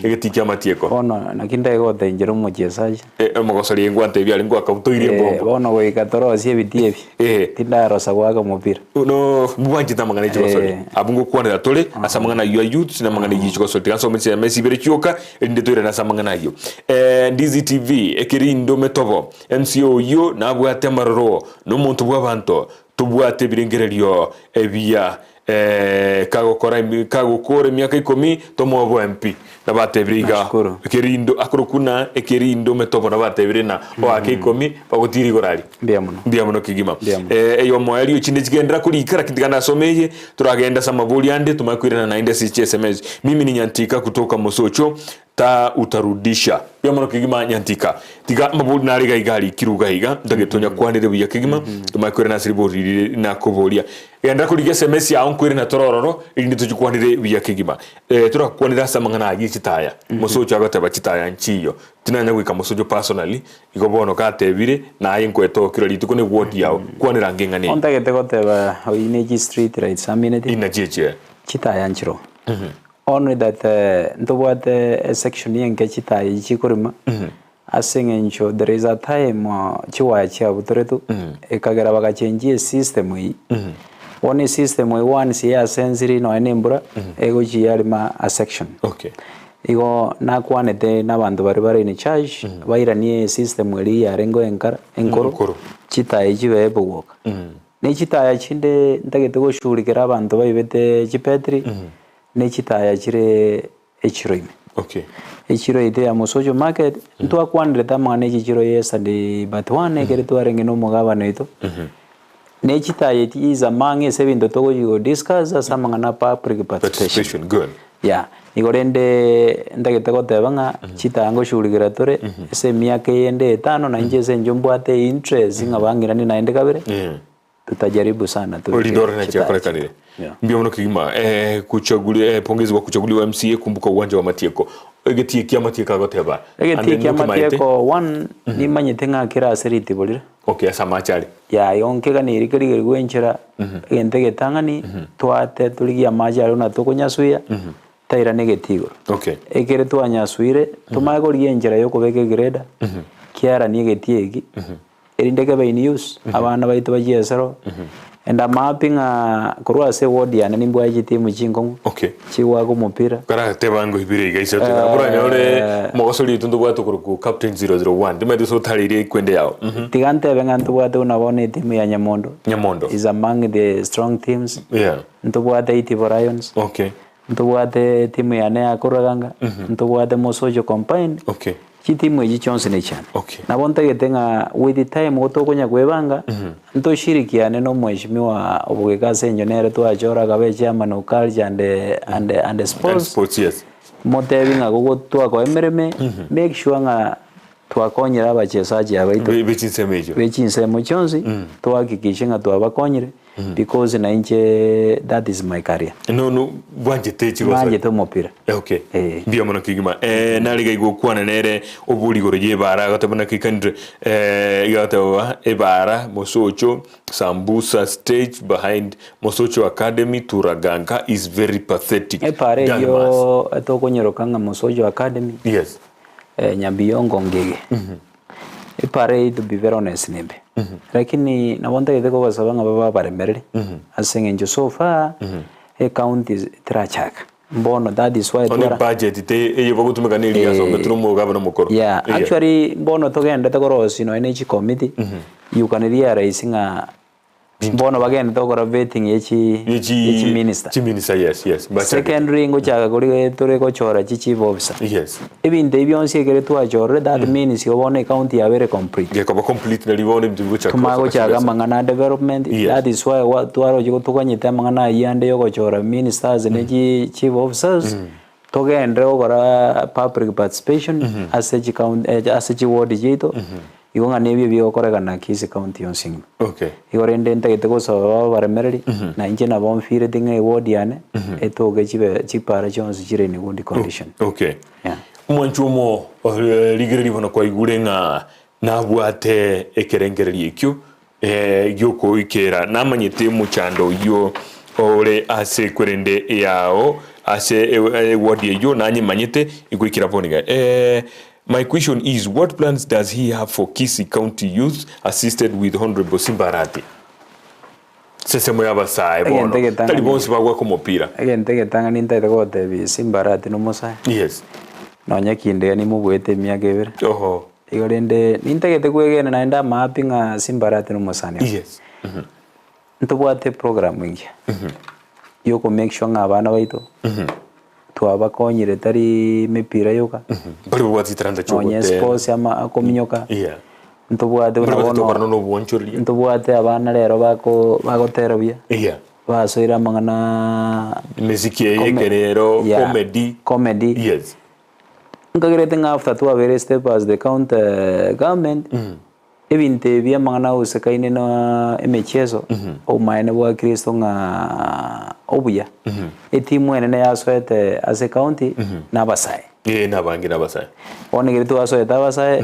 Egetii kia Matieko. Bono naki ndegothenchera omochesaji. Eh, omogosori ngwantebia are ngwakabutoirie Eh, embombo. bono goika torosie ebitii ebi. Eh. Tindarosa goaka omopira. No bwanchete amang'ana echigosori. Eh. Abwo ngokwanera tore ase amang'ana ayio a youths na amang'ana ayio echigosori. Tiga nsome chisemi ibere chioka erinde toirane ase amang'ana ayio. Eh, Ndizi TV, ekerindo metobo, MC oyio nabwate amaroro, nomonto bw'abanto, tobwate ebirengererio ebiya. Eh, kagokora emi- kagokora emiaka ikomi tomoe oboempi nabatebire iga Nashukuru. ekerindo akorokwa na ekerindo metobo nabatebire na oake ikomi bagotira igoro aria Mbuya mono. mbuya mono kegima Mbuya mono. Eh, eyo omoerio chinde chigendera korika lakini tiga nasome eye toragenda ase amabori ande tomanye koirana naende ase chi sms mimi ni nyantika kutoka mosocho Ta utarudisha. Mbuya mono kegima nyantika. Tiga amabori nare iga iga arikirwe iga iga ntagete onyakwanere buya kegima tomanye koirana ase ribori rire nakoboria. Genda korigia sms yao nkoirana tore ororo erinde tochikwanere buya kegima. Eh, torakwanere ase amang'ana ayio chitaya. Mosocho agoteba chitaya nchiyo. Tinanya goika mosocho personally, igo bono gatebire naye nkoetokera rituko ne ward yao. Kwanera ange eng'ana eye. Ontagete goteba oyio ne chi street lights ameneti Inachie eche. chitaya nchiroo. Only that ntobwate esection enke chitayi echi chikorema ase eng'encho there is a time chiwaya chiabutoretwe ekagera bagachenjia esystem eyio. Bono esystem eyio once yasensire nonya na embura egochia yarema a section. Okay. Igo nakwanete na abanto baria bare in charge bairanie esystem eria yarenge enkara enkoro Enkoro. chitayi chibe bogoka. Ne chitaya chinde ntagete goshughulikera abanto baibete chibetiri. Ne chitaya chire echiro ime. Okay. Echiro yaito ya Mosocho market, ntwakwanerete amang'ana echi chiro yesterday but one ekere twarenge na omogabana oito, ne chitaya echi is among ase ebinto togochi go discuss ase amang'ana a public participation. Participation, good. Yeah, igo rende ntagete goteba ng'a chitaya ngoshughulikera tore ase emiaka eyende etano na inche ase inche mbwate interest ng'a bang'iranie naende kabere. Yeah. Tutajaribu sana tobeke Orinde orore naki chitaya akorekanire. Yeah. Mbuya mono kegima eh, kuchaguli eh, pongezi kwa kuchaguliwa MCA kumbuka uwanja wa Matieko. Egetie kia Matieko agoteba. Egetie Ande kia nokimaete. Matieko one nimanyete ng'a kera ase ritibo rire. Okay, ase amache are. Yaya igo nkeganeri kerigerio enchera egento egetang'ani twate torigie amache aria buna tokonyasuia tairana egetii igoro. Okay. Ekere twanyasuire tomanye korigia enchera ya okobeka egreda kiaranie egetii eki erinde kebe in use abana baito bachie esero and I'm happy ng'a korwa ase eward yane nimbwate chitimu chinkong'u Okay. chigoaka omopira. Karateba ngo ibere iga iso tega. Oranyore mogosori oito ntobwate okorokwa Captain 001. Timanyeti gose otareire ekwende yao. Mhm. Tiga ntebe ng'a ntobwate buna bono etimu ya Nyamondo Nyamondo. is among the strong teams. Yeah. Ntobwate Itibo Lions. Okay. Ntobwate etimu yane ya Koraganga, ntobwate Mosocho Combined. Okay. Chitimu echi chionsi nechiane. Okay. Nabo ntagete ng'a with the time igo tokonya kwebanga, ntoshirikiane na omweshimiwa obogeka ase eng'encho nere twachora akaba echairman o culture and and and And sports, sports, yes. motebi ng'a gogo twakoa emereme, make sure ng'a twakonyire abachesaji abaito Be- be chinsemo echio. be chinsemo chionsi, tohakikishe ng'a twabakonyire because na inche that is my career. No, no, bwanchete chigoso. Ng'anchete omopira. Okay. Eh. Mbuya mono kegima. Eh, nare iga igokwana nere obori igoro y'ebara agateba naki country eh, iga agateba ebara Mosocho Sambusa stage behind Mosocho Academy to Raganga is very pathetic. Epara Dalmas. eyio etokonyeroka ng'a Mosocho Academy. Yes. Eh, Nyabiongo Ngige. Epara eye to be very honest nembe. Lakini nabo ntagete kobasaba ng'a babe abaremereri ase eng'encho so far ecounty terachaka. Mbono that is why One twara budget te eye bagotumeka ne eria asomete no omogabana omokoro. Yeah, Yeah. actually mbono togendete korosia nonya ne chicommittee you can realize ng'a Bono bagenderete gokora vetting ye chi Ye chi ye chi minister. Chi minister yes yes. Bachagete. Secondly ngochaka kori tore gochora chi chief officer. Yes. Ebinto ebi bionsi ekere twachorire that means igo bono ecounty yabere complete. Gekoba complete nari bono ebinto bigochaka Tumanye gosoka gochaka chibesa. amang'ana a development Yes. that is why wa twaroche toganyete amang'ana ayio ande ya ogochora ministers ne chi chief officers Togenderere gokora public participation ase chicounty ase chiward chiaito, igo ng'a nebio bigokorekana Kisii county yonsi engima. Okay. Igo rende ntagete gosaba babe abaremereri, na inche nabo nfeelete ng'a eward yane, etoke chibe chipara chionsi chire in good condition. Okay. Yeah. Omwanchi omo rigereria bono kwaigure ng'a nabwate ekerengererio ekio Gi'okoikera namanyete omochando oyio ore ase ekwerende yao ase eward eyio nanyemanyete goikera bono iga. My question is what plans does he have for Kisii county youth assisted with Honourable Simba Arati? Sesemo y'abasae bono Egento egetang'ani- tari bonsi bagwaka omopira. Egento egetang'ani ntaete gotebia Simba Arati nomosae, Yes. nonya kinde iga nimobuete emiaka ebere. Oho. Igo rende nintagete kwegena naende amahapi ng'a Simbarati nomosani one. Yes. Ntobwate eprogram engiya yoko make sure ng'a abana baito twabakonyire tari mepira yoka Mbari babwate chitalanta chia nonye ogotera. sports ama akominyoka Yeah. ntobwate buna Mbari bono tokora na obwanchoreria. ntobwate abana rero bako bagotera buya Yeah. basoire amang'ana Emesiki eye Come- ekerero, Yeah, comedy. comedy. Yes. Nkagerete ng'a after twabere step as the county government, ebinto ebi amang'ana agosekaine na emechieso, obomaene bwa kristo ng'a obuya. Etimu enene yasoete ase ecounty, na abasae. Ee, nabange nabasae. Bono ekero twasoete abasae,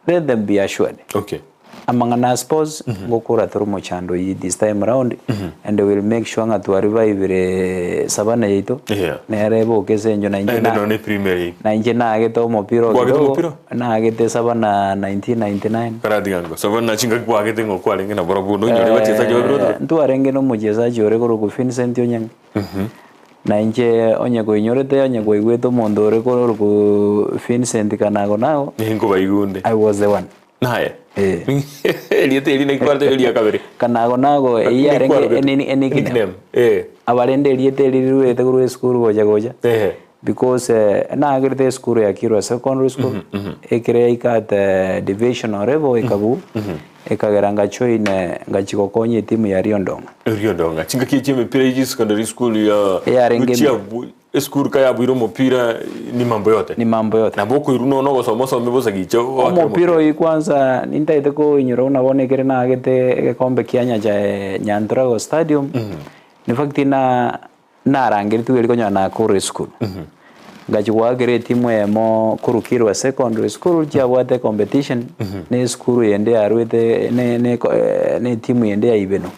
let them be assured. Okay. Amang'ana a sports ngokora tore omochando oyio this time round and we will make sure ng'a twa revivire Savannah yaito Yeah. nere eboke ase eng'encho nainche Naende na nonye Premier League. nainche naagete omopira o Kwagete kidogo omopira? naagete Savannah 1999 Karatiga ngo Savannah chingaki kwagete ng'o kwarenge nabarabwo nonyore bachesaji babere Eh, otoro. ntwarenge na omochesaji ore korokwa Vincent Onyango na inche onye koinyorete onye koigwete omonto ore korokwa Vincent Kanago nago Ninkobaigwa onde. I was the one. Naye? Eh. Erieta eri naki kwarete eria kabere? Kanago nago eyio yarenge Nikwarogete. eni- eni- nickname. Nickname, eh. Abarende erieta eri riruete korwa esukuru gocha gocha Eh. because eh, nagerete esukuru ya Kirwa Secondary School ekere yaika at eh, divisional level ekabuu ekagera ngajoin eh, ngachia gokonya etimu ya Riondong'a. Riondong'a. Chingaki echi emepira echi secondary school ya Eyarenge gochia bu- Esukuru kayabuire omopira ni mambo yote. Ni mambo yote. Nabo okoirwa nonya ogosoma osome bosa gicha oakere Omopira oyio kwanza nintagete koinyora buna bono ekere naagete egekombe kia Nyachae Nyanturago Stadium. In fact na narangeretigwe erio konyora nakore esukuru. Ngachia goakera etimu eyemo korwa Kirwa Secondary School chiabwate ecompetition na esukuru ende yarwete ne ne ne etimu ende ya Ibeno.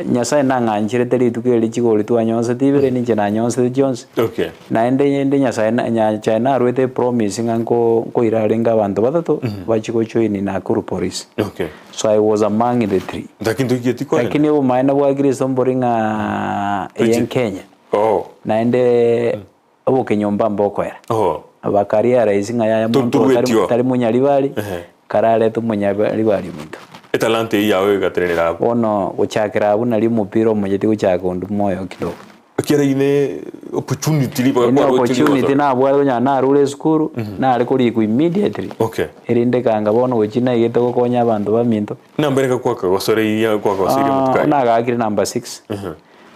Nyasaye nang'ancherete rituko erio chigori twanyonsete ibere ninche nanyonsete chionsi. Okay. Naende ende Nyasaye na Nyasaye narwete epromise ng'a nko nkoira arenge abanto batato bachie gojoin Nakuru Police. Okay. So I was among the three. Lakini toigeti korende. Lakini obomaene bwa Kristo mbori ng'a eye Tochi- Nkenya. Oh. Naende obokenyomba mbokoera. Oh. Bakarealize ng'a yaya Tu- monto otari, turuetio. tari monyaribari, Ehe. kararete omonyaribari ominto. Etalanta eyio yao egatenenera abwo. Bono gochakera abwo nario omopira omocheti gochaka onde moyo kidogo. Ekiagera eyio ne opportunity ribaga Ene kwaroche opportunity rigoso. nabwate onye narure esukuru, nare korikwa immediately, Okay. erinde kanga bono gochia naigete gokonya abanto baminto. Namba ereka kwakagosoreirie kwakagoseirie amatuko Ah, aye. nagakire number six,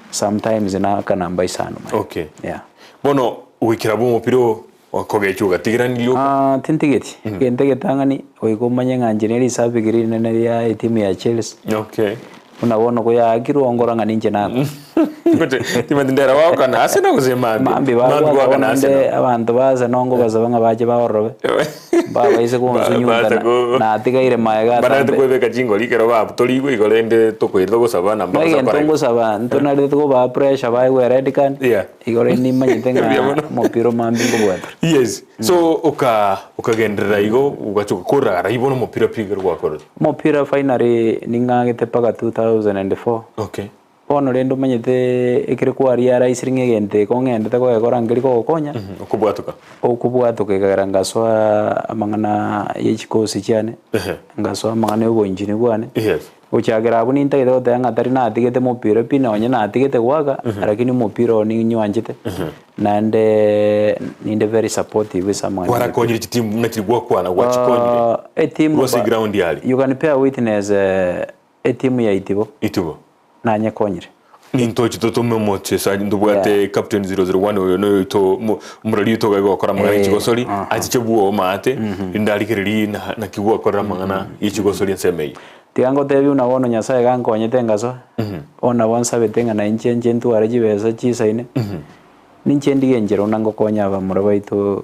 sometimes naaka namba isano maya. Okay. Yeah. Bono goikera abwo omopira oo okogechwa ogatigeranirie oka. Ah, tintigeti, egento egetang'ani goika omanye ng'a inche ne risabiki rinene ria etimu ya Chelsea. Okay. Buna bono koyaakirwe ongora ng'a ninche nakwa. Timanyeti ndera gwakana Arsenal gose mambia? Mambia Mambia bagwaka gwakana bono nde Arsenal. abanto ba Arsenal ngobasaba ng'a bache baororobe. Mbabaise gonsunyunta Bacha na- ko- natigaire magega Banarete atambe. kwebeka chingori ekero babutorigwe igo rende tokoira togosaba na mbabasa Egento kora igo. ngosaba ntonarete kobaa pressure baegwe red card. Yeah. Igo rende nimanyete Mbuya ng'a mono. omopira omambia nkobwatera. Yes. So oka okagenderera igo ogacha ogakorora aria bono omopira pi ekero gwakorire. Omopira finally ning'agete mpaka 2004. Okay. Bono rende omanyete ekere kwarealisire ng'a egento eke ong'endete kogekora nkeri kogokonya, Okobwatoka. okobwatoka ekagera ngasoa amang'ana ye chikosi chiane, Ehe. ngasoa amang'ana ya oboengineer bwane. Yes. Gochakera abwo nintagete goteba ng'a tari natigete mopira pi nonye natigete goaka, lakini omopira oyo ninywanchete, naende ninde very supportive ase amang'ana ya emepira. Kwarakonyire chitimu buna chiri gwakwana gwachikonyire Ah, etimu korwa ase ba- eground aria. You can bear witness etimu ya Itibo. Itibo. Nanyekonyire. Nintoche totome omochesaji ntobwate Yeah. captain 001 oyo noyoito mo- omorori oito gaiga gokora amang'ana Eh, yechigosori aha. achiche bwogo omate rinde arigererie na naki gwakorera amang'ana yechigosori ensemo eyio. Tiga ngotebie buna bono Nyasaye gankonyete ngasoa, bono nabo nsabete ng'a nainche nche ntware chibesa chisaine, ninche ndige enchera buna ngokonya abamura baito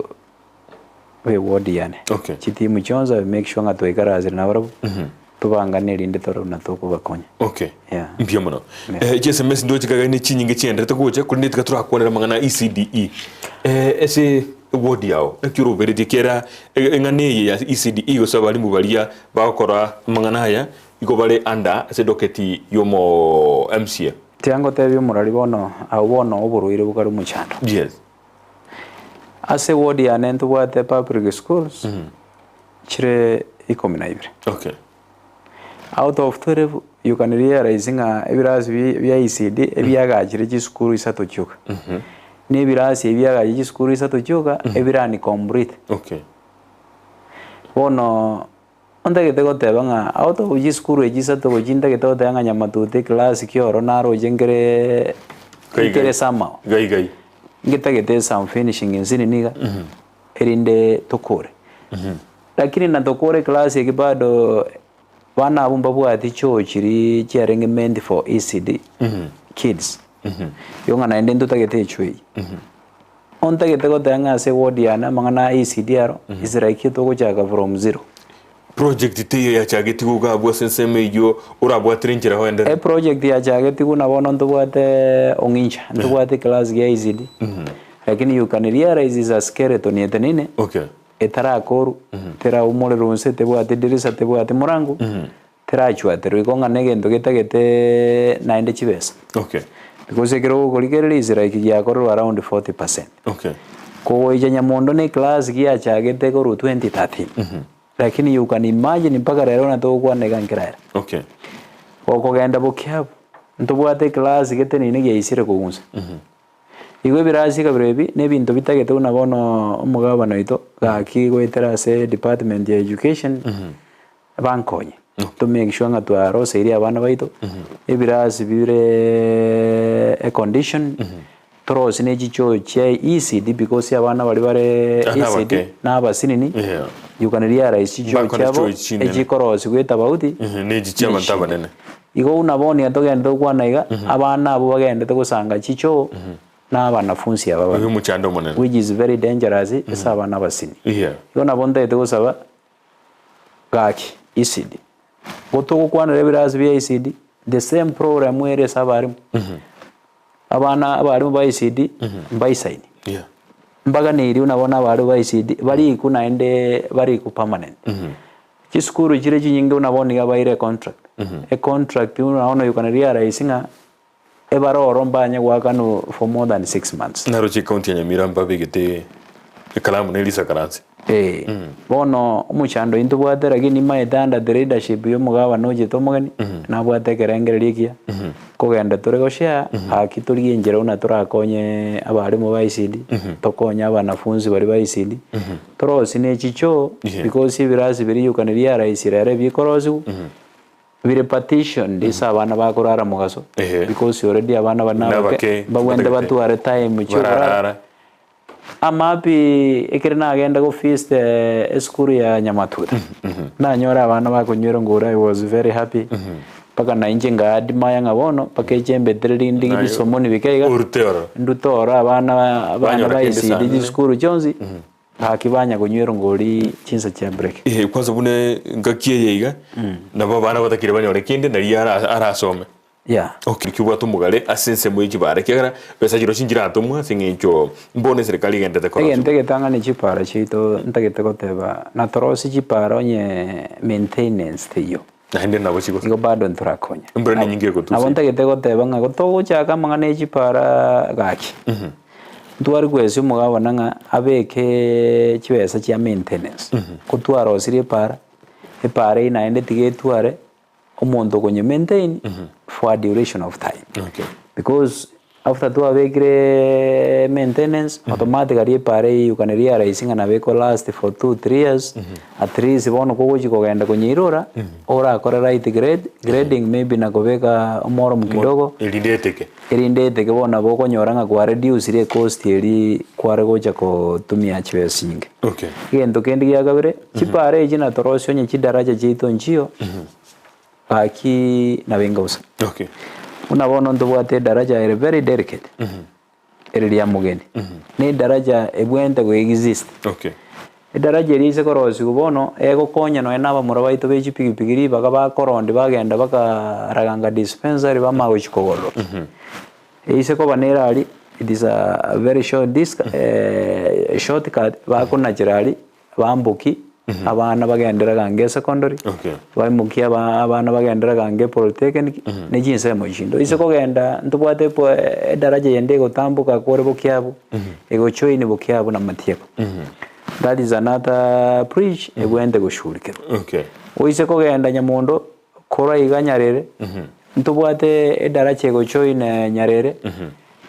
be ward yane. Okay. Chitimu chionsi I make sure ng'a twaikaransire nabarabwo, tobangane erinde tore buna tokobakonya. Okay. Yeah. Mbuya mono. Eh, chiSMS ndoche kagari ne chinyinge chienderete gocha korende tiga torakwanera amang'ana a ECDE. Eh, ase eward yao naki oroberetie kera eng'ana eye ya ECDE gose abalimu baria bagokora amang'ana aya igo bare under ase edoketi yomo MCA. Tiga ngotebie omorari bono, abwo bono oborwaire bokare omochando. Yes. Ase eward yane ntobwate public schools chire ikomi na ibere. Okay. Out of 12 you can realize ng'a ebirasi bi- bia ECD ebiagachire chisukuru isato chioka. Na ebirasi ebi biagachire chisukuru isato chioka ebire incomplete. Okay. Bono ontagete goteba ng'a out of chisukuru echi isato gochia ntagete goteba ng'a Nyamatuta eclass ki oro naroche nkere Gai nkere gai. somehow. Gai gai. Ngetagete some finishing nsinini iga, erinde tokore. Lakini na tokore eclass eke bado bana abwo mbabwati choo chiria chiarenge meant for ECD kids. Igo ng'a naende ntotagete echoo eyio. Ontagete goteba ng'a ase eward yane amang'ana a ECD aro, is like togochaka from zero. Project teiyo yachagetigwe iga abwo ase ensemo eyio orabwatire enchera oenderere. Eproject yachagetigwe na bono ntobwate ong'incha, ntobwate eclass gia ECD, lakini you can realize is a skeleton etenene, Okay. etarakorwa, teraumorerwa inse, tebwati dirisa, tebwati morango, terachwaterwa igo ng'a negento getagete naende chibesa. Okay. Because ekero ogokorigereria is like giakorerwa around 40%. Okay. Kogoicha nyamondo ne eclass giachagete korwa 2013. Lakini you can imagine mpaka rero buna togokwana iga nkeraera. Okay. Gokogenda bokiabu, ntobwate eclass geteneine giaisire kogunsa. Igo ebirasi kabere ebi, na ebinto bitagete buna bono omogabana oito, gaki goetera ase department ya education, bankonye. To make sure ng'a twaroseirie abana baito, ebirasi bire air conditioned, torosie ne chichoo chia ECD because abana baria bare Abana ECD abake. na abasinini, Yeah. you can realize chichoo Mbakore chiabo chichoo chinene. echikorosiwa etabauti Mhm, ne echi chia abanto abanene. Igo buna bono iga togenderete gokwana iga, abana abwo bagenderete gosanga chichoo na abanafunsi aba Oyo babere, omochando omonene. which is very dangerous ase abana abasini. Yeah. Igo nabo ntagete gosaba gaki ECD, gotogokwanera ebirasi bia ECD, the same program ere ase abarimu. Abana abarimu ba ECD mbaisaini, Yeah. mbaganeirie buna bono abarimu ba ECD barikwe naende barikwe permanent. Chisukuru chire chinyinge buna bono iga baire econtract, econtract buna bono you can realize ng'a ebare oro mbanye goakanwa for more than 6 months. Naroche ekaunti ya Nyamira mbabegete ekalamu na erisakaranse. Ee, bono omochando oyio ntobwate lakini nimaete under the leadership ya omogabana ochete omogeni, nabwate ekerengererio ekiya, kogenda tore goshare, gaki torigie enchera buna torakonye abalimu ba ECD, tokonye abanafunzi baria ba ECD, torosie ne chichoo, because ebirasi biria you can realize rero ebikorosiwa, bire partitioned ase abana bakorara mogaso, because already abana baria nabake, Nabake, mbabwenerete batagete batware time chiokorara. Bararara. Amapi ekere nagenda go feast esukuru ya Nyamatuta, nanyora abana bakonywera ngoro I was very happy, mpaka na inche nga admire ng'a bono mpaka echembetere rinde Naye ebisomoni bike iga, orute ororo. ndute oro abana abana Banyora ba kende ECD sana. chisukuru chionsi, gaki banya konywera ngori chinsa chia break. Eeh kwanza buna engaki eye iga, nabo abana batakire banyore kende naria ara arasome. Yeah. Okay, naki obwate omogare ase ensemo ye chibara ekiagera besa chirochio nchiratomwa ase eng'encho mbono eserekari egenderete korosia. Egento egetang'ani chipara chiaito ntagete goteba natorosie chipara onye maintenance teiyo. Naende nabo chigosa. Igo bado ntorakonya. Embura nenyinge egotusia. Nabo ntagete goteba ng'a togochaka amang'ana ye chipara gaki, ntware koesia omogabana ng'a abeke chibesa chia maintenance, ko twarosirie epara, epara eyio naende tiga etware omonto okonye maintain for a duration of time. Okay. Because after twabekire maintenance automatically epara eyio you can realize ng'a nabo eko last for 2, 3 years at least bono kogochi kogenda konyeirora orakore right grade, grading maybe na kobeka omoromo kidogo Erinde eteke. erinde eteke bono nabo okonyora ng'a kwa reducire ecost eria kware gocha kotumia chibesa chinyinge. Okay. Egento kende gia kabere, chipara echi natorosie onye chidaraja chiaito nchiyo, gaki nabo enga bosa. Okay. Buna bono ntobwate edaraja ere very delicate, ere ria Mogeni, na edaraja ebwenerete go exist. Okay. Edaraja eria ase korosiwa bono, egokonya nonye na abamura baito be chipigipigi ribaga bakorondi bagenda baka Raganga dispensary bamanya gochia kogororokia. Eise koba nere aria, it is a very short disc short cut bakonachera aria, bamboki abana bagendera gange esecondary, Okay. baimokia aba abana bagendera gange polytechnic, ne chinsemo chinde. Oise kogenda ntobwate epo edaraja eyende egotamboka kore Bokiabu, egojoin Bokiabu na Matieko. That is another bridge ebwenerete goshughulikerwa. Okay. Oise kogenda Nyamondo korwa iga Nyarere, ntobwate edaraja egojoin Nyarere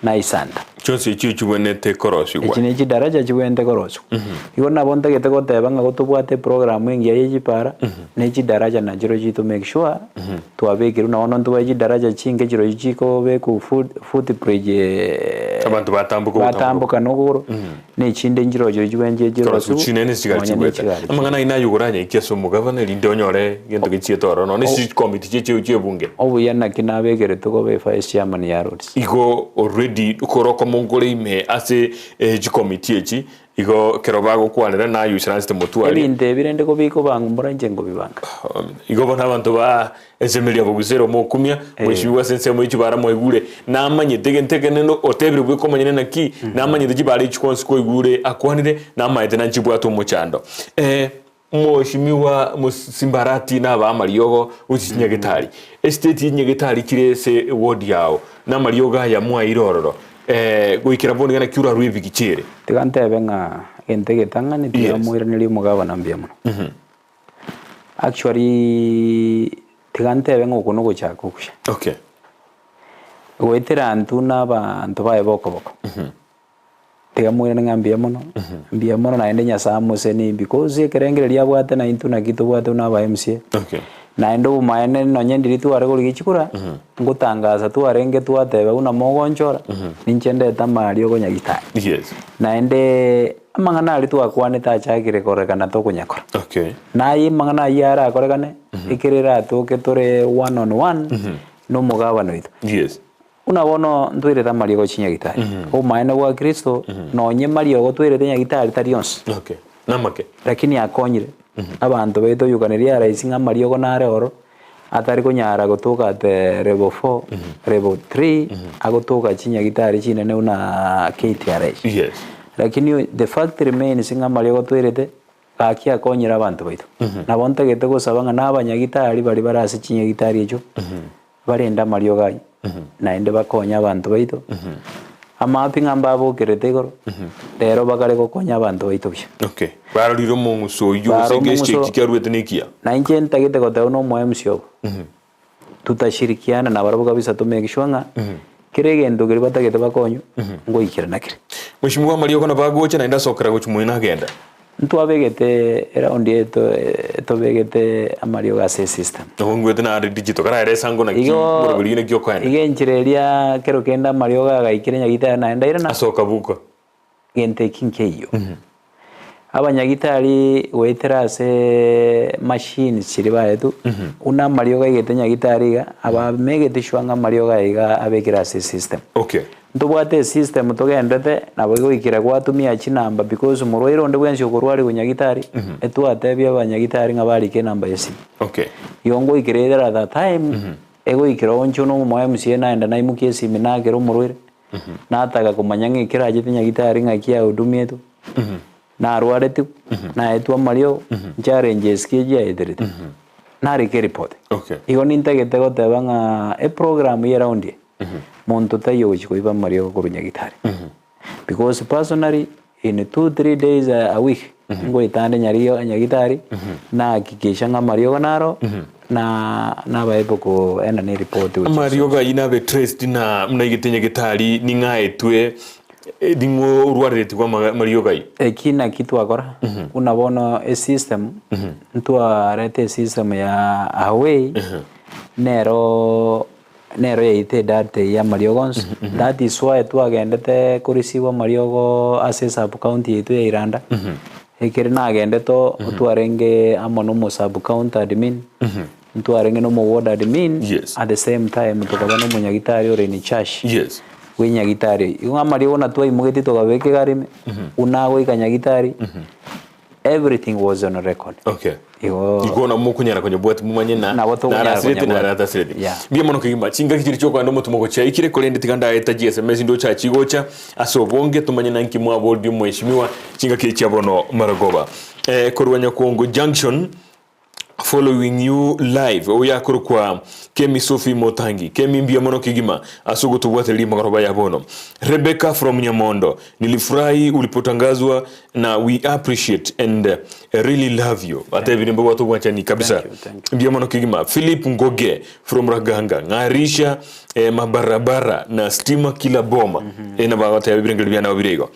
na Isanda. Chionsi echio chibwenerete korosigwa. Echi ne chidaraja chibwenerete korosigwa. Igo nabo ntagete goteba ng'a gotobwate eprogram engiya ye chipara, ne chidaraja nachio chito make sure twabekirwe na bono ntobwate chidaraja chinke chirochio chikobekwa foot foot bridge Abanto batamboka ogotamboka. batamboka na okogoro, na echinde nchirochio chibwenerete Korosigwa chirosiwe chinene chigari nonya ne chigwete. chigari Amang'ana ayio naye okoranyakia ase omogabana erinde onyore gento gechiete ororo nonya ne chikomiti chiaye chia ebunge. Obuya naki nabekeretwe koba evice chairman ya roads. Igo already kore okomo nkore ime ase chikomiti echi, igo ekero bagokwanera naye oisaransete motwe aria. Ebinto ebi rende kobikobangwa mbora inche nkobibanga. Igo bono abanto ba ensemo eria bogusera omokumia, mheshimiwa ase ensemo ye chibara mwaigure, namanyete egento ekenene otebire bweka omonyene naki, namanyete chibara echi chionsi kwaigure akwanire, namaete nanchibwate omochando. Mheshimiwa Simbarati naba amariogo gochia chinyagetari, estate ye chinyagetari chire ase eward yao, na amariogo aya mwaeire ororo, goikera bono iga naki orarue ebigicha ere? Tiga ntebe ng'a egento egetang'ani tiga Yes. moiranerie omogabana mbuya mono. Actually tiga ntebe ng'a oko nogochaka okuya. Okay. Goetera intwe na abanto baye bokoboko. Tiga moirane ng'a mbuya mono, mbuya mono naende Nyasaye amosenie because ekerengererio abwate naintwe naki tobwate buna aba MCA. Okay. Naende obomaene nonye ndiri tware korigia chikura, ngotangasa twarenge twateba buna mogonchora, ninche ndete amariogo nyagitari. Yes. Naende amang'ana aria twakwanete achakire korekana tokonyakora. Okay. Naye amang'ana ayio arakorekane, ekero eratoke tore one on one, na omogabana oito. Yes. Buna bono ntwerete amariogo chinyagitari, obomaene bwa Kristo, nonye mariogo twerete nyagitari tari onsi. Okay. Namake. Lakini akonyire abanto baito oyukaneria araisi ng'a amariogo nare oro, atari konyara gotoka at level 4, level 3, agotoka chinyagitari chinene buna KTRH. Yes. Lakini the fact remains ng'a amariogo twerete, gaki akonyire abanto baito. Nabo ntagete gosaba ng'a na abanyagitari baria bare ase chinyagitari echio, Barende amariogo ayio, naende bakonye abanto baito. Amapi ng'a mbabokerete igoro, rero bakare gokonya abanto baito buya. Okay. Barorire omong'uso oyio Barora gose omong'uso- egechi kiaruete nekiya. Na inche ntagete goteba na omo MC obo, tutashirikiana nabarabwo kabisa to make sure ng'a kera egento keria batagete bakonywe, ngoikerana kere. Mweshimiwa amariogo nabo agocha naende asokera gochia moino agenda. Ntwabegete eraundi eye tobegete amariogo ase esystem. Nabo ngwete nare digital karaere esango naki Igo moroberi naki okoenda. igo enchera eria kero kende amariogo agaikire nyagitari naende airana. Ase okabuka. Gento eki nkeiyo. Abanyagitari goetera ase machines chiria baetwe, buna amariogo aigete nyagitari iga, abamegete sure ng'a amariogo aya iga abekire ase esystem. Okay. Ntobwate esystem togenderete nabo goikera gwatumia chinamba because omorwaire onde bwensi okorwarigwa nyagitari, etwatebia abanyagitari ng'a barike enamba ya esimi. Okay. Igo ngoikera either at that time, egoikera onche na omo MCA naenda naimokia esimi nakera omorwaire, nataka komanya ng'a ekero achete nyagitari ng'aki ahudumietwe, narwaretigwe, naetwe amariogo, challenges ki echiaeterete, narika eripoti. Okay. Igo nintagete goteba ng'a eprogram ya eround eye, Monto taiyo ogochia koiba amariogo korwa nyagitari. Because personally in 2 3 days a week ngoetande nyario nyagitari nahakikisha ng'a amariogo naro na nabae koenda ne report gochia Amariogo ayio nabe traced na buna aigete nyagitari ning'aetwe ning'o orwareretigwe amariogo ayio. Eki naki twakora, buna bono esystem ntwareta esystem ya away nero Nero yaito edata eye y'amariogo onsi. That is why twagendete koreceive amariogo ase esub county yaito ya Iranda. Ekere nagendete oo, twarenge amo na omo sub county admin, ntwarenge na omo ward admin, Yes. at the same time tokaba na omonyagitari ore in charge Yes. bwa enyagitari eyio. Igo amariogo na twaimogetie tokabeka egari ime, buna agoika nyagitari, Everything was on record. Okay. Igo Igo nabo mokonyara konyabwati momanye na Nabo tokonyara narasirete konyabwati. naratasirete. Yeah. Mbuya mono kegima chingaki chiria chiokogenda omotumo gochia aikire korende tiga ndaeta chi SMS ndoche achigocha ase obonge tomanye nanki mwaboria omweshimiwa chingaki echi chia bono marogoba. Eh, korwa Nyakongo Junction Following you live oyo akorokwa Kemi Sophie Motangi Kemi mbuya mono kegima ase ogotobwatereria magoroba ya bono Rebecca from Nyamondo nilifurahi ulipotangazwa na we appreciate and really love you atebire mbabwate obwanchani kabisa Thank you, thank you. mbuya mono kegima Philip Ngoge from Raganga ng'arisha eh, mabarabara na stima kila boma mm -hmm. eh, nabagoteba ebirengererio biane bire igo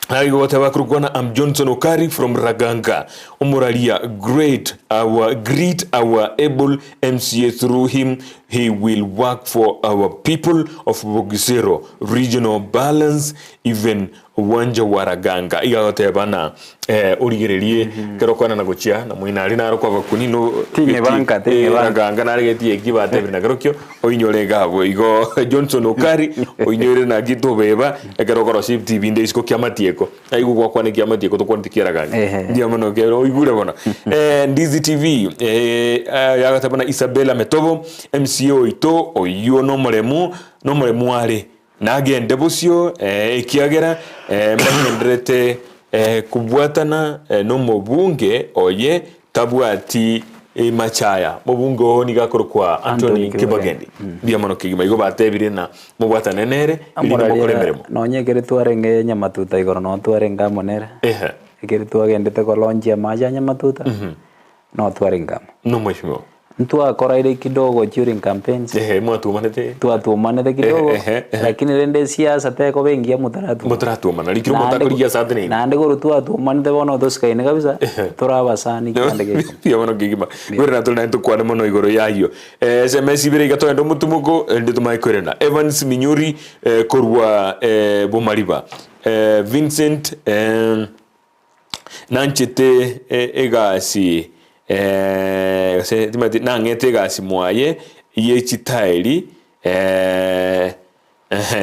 Aigo goteba akorokwana am Johnson Okari from Raganga omoraria great our greet our able MCA through him he will work for our people of Bogisero regional balance even Wanja wa Raganga iga agoteba na eh, origererie kero okwanana gochia na moino aria naro kwabakuni no Ting'ebanka, eh, ting'ebanka. Raganga naregetie eki batebire na kerokio oinyore iga abwo igo Johnson Okari oinyore naki tobeba Ekero okorosia ebiti binde isiko ki'amatieko, aigwe gwakwana eki'amatieko tokwaneti ki'eragani. Ehe. Mbuya mono kero oigure bono. Eh, Ndizi TV eh, eh, yagateba na Isabella Metobo MCA oito oyio nomoremu nomoremu are nagende bosio eh, ekiagera eh, mbagenderete eh, kobwatana eh, nomobunge oye Tabwati machaya. Mobunge oo nigo akorokwa Anthony Anthony Kibagendi. Kibagendi. Mbuya mono kegima. Igo batebire ng'a mobwatane nere erinde mokore Amoraria emeremo. nonye ekere twarenge Nyamatuta igoro noo twarenge amo nere. Ehe. Ekere twagendete kolaunchia amache a Nyamatuta, noo twarenge amo. Nomweshimiwa. Ntwakoraire kidogo during campaigns. Ehe, mwatuomanete. Twatuomanete kidogo, Ehe, ehe. lakini rende esiasa tekoba engiya motaratuomana. Motaratuomana, rikire omonto Naende akorigia ase ateneine. Naende korwa twatuomanete bono tosikaine kabisa, tore abasani kianda gekong'u. Mbuya mono kegima. Kwerena tore naende tokwane mono igoro y'ayio. Eh, SMS ibere iga togende omotumoko, erinde tomanye kwerena. Evans Minyuri eh, korwa eh, Bomariba. Eh, Vincent eh, Nanchete egasi gose timanyeti nang'ete egasi mwaye ye chitaeri ehe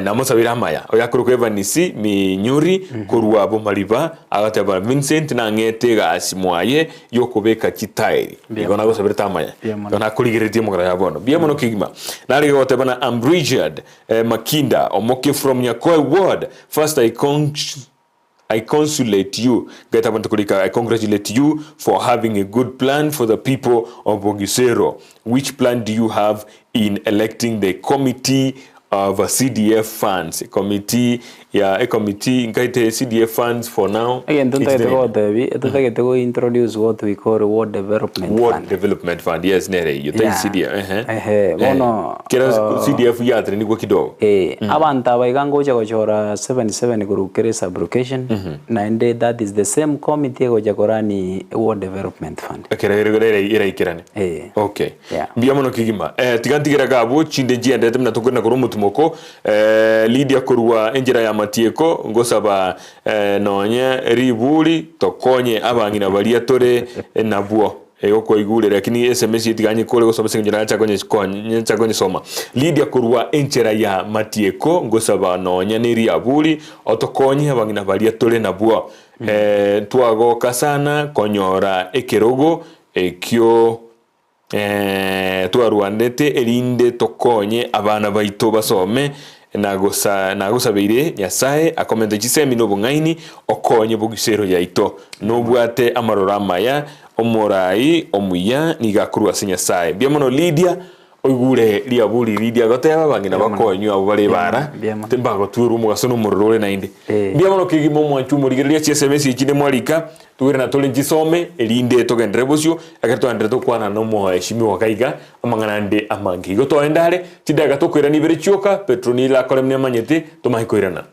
namosabere amaya. Oyo akorokwa Evans Minyuri korwa Bomariba agateba Vincent nang'ete egasi mwaye yokobeka chitaeri. Igo nagosaberete amaya. Igo nakorigereretie omogera ya bono. Mbuya mono kegima. Narenge goteba na am Richard Makinda omoke from Nyakoe ward first I I consulate you, ngaeta abanto korika I congratulate you for having a good plan for the people of Bogisero. Which plan do you have in electing the committee of CDF funds? Committee ya a committee nkaete CDF funds for now. Egento ntagete Ekitene. gogotebi, etotagete go introduce what we call ward development Ward fund. Development Fund, yes nere eyio, tari Yeah. CDF, ehe. Ehe, bono, Kera CDF yatenenigwa kidogo. Eh, abanto aba iga ngocha gochora 77 korwa kere sub-location, naende that is the same committee egocha korani ward development fund. Ekero ere ere eraikerane. Eh. Okay. Yeah. Mbuya mono kegima. Eh, tiga ntigere iga abwo, chinde nchiendete buna tokorina korwa omotimoko, eh, Lydia korwa enchera ya matieko, ngosaba eh, nonye riburi tokonye abang'ina baria tore nabwo. Igo kwaigure, lakini SMS eye tiga nyekore gosoma ase eng'encho nacha nyacha konyesoma. Lydia korwa enchera ya matieko, ngosaba nonya ne riaburi otokonye abang'ina baria tore nabwo. Eh, twagoka sana konyora ekerogo ekio eh, twarwanete erinde tokonye abana baito basome nagosa nagosabeire Nyasae akomente chisemi na obong'aini okonye bogisero yaito. Nobwate amaroro amaya, omorai omuya nigo akorwa ase Nyasae. Mbuya mono Lydia, oigure riaburi Lydia agoteba abang'ina bakonywe abwo bare ebara timbagotwerwa omogaso na omorero ore naende. Mbuya mono kegima omwanchwa omorigereria chiSMS echi ne mwarika togende na tore nchisome erinde togenderere bosio ekero togenderete gokwana na omoeshimiwa iga iga amang'ana ande amange. Igo toende are chidakika tokoirana ibere chioka Petronila akore buna amanyete tomanye koirana.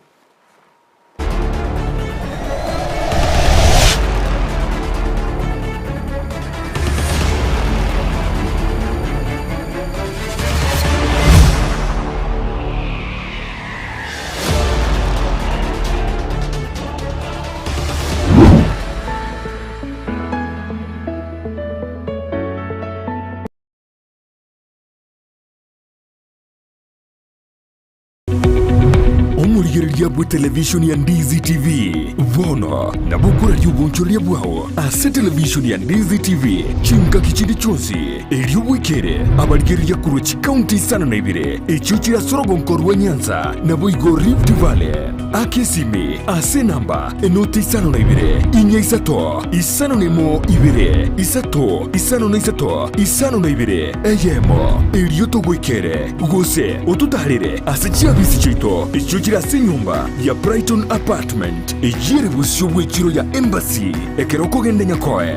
Omorigereria bw'etelevishoni ya Ndizi TV bono nabo okoraria obonchoreria bwao ase televishoni ya Ndizi TV chingaki chinde chionsi, erio bwekere abarigereria korwa chikaunti isano na ibere echio chire ase orogonko rwa Nyanza naboigo Rift Valley. Aka esimi ase enamba enoti isano na ibere, inya isato, isano na emo ibere, isato, isano na isato, isano na ibere, eyemo, erio togoikere, gose ototaarere ase chiabisi chiaito echio chire ase enyomba ya Brighton Apartment, eyio ere bosio bw'echiro ya Embassy, ekero okogenda Nyakoe.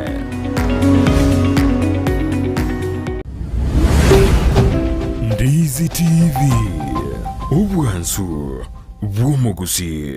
Ndizi TV, obwansu bw'omogusii.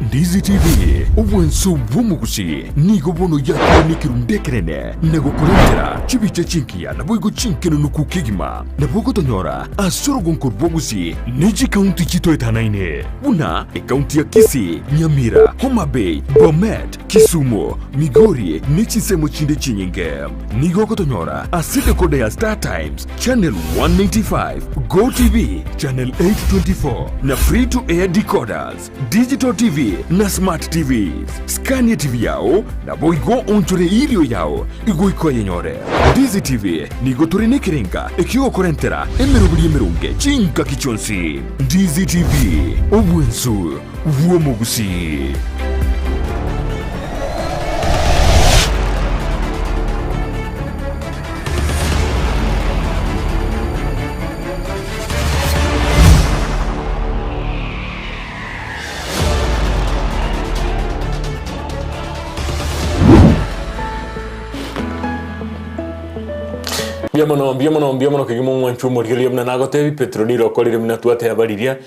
Ndizi TV, obwansu bw'omogusii, nigo bono yakire nekerundu ekenene na gokorentera chibicha chingiya naboigo chinkenunuku kegima. Nabo ogotonyora ase orogonko rw'ogusii ne chikaunti chitoetanaine buna ekaunti ya Kisii, Nyamira, Homa Bay, Bomet, Kisumu, Migori ne chinsemo chinde chinyinge. Nigo ogotonyora ase decoder ya Star Times Channel 195, Go TV Channel 824 na Free to Air decoders, Digital TV na Smart TVs. Scania TV yao naboigo onchore irio yao igoika oyenyore. Ndizi TV nigo tore nekerenga ekiogokorentera emeroberi emeronge chingaki chionsi. Ndizi TV, obwensu bw'omogusii. Mbuya mono, mbuya mono, mbuya mono kegima omwanchwa omorigereria buna nagotebi Petero nire okorire buna twateba riria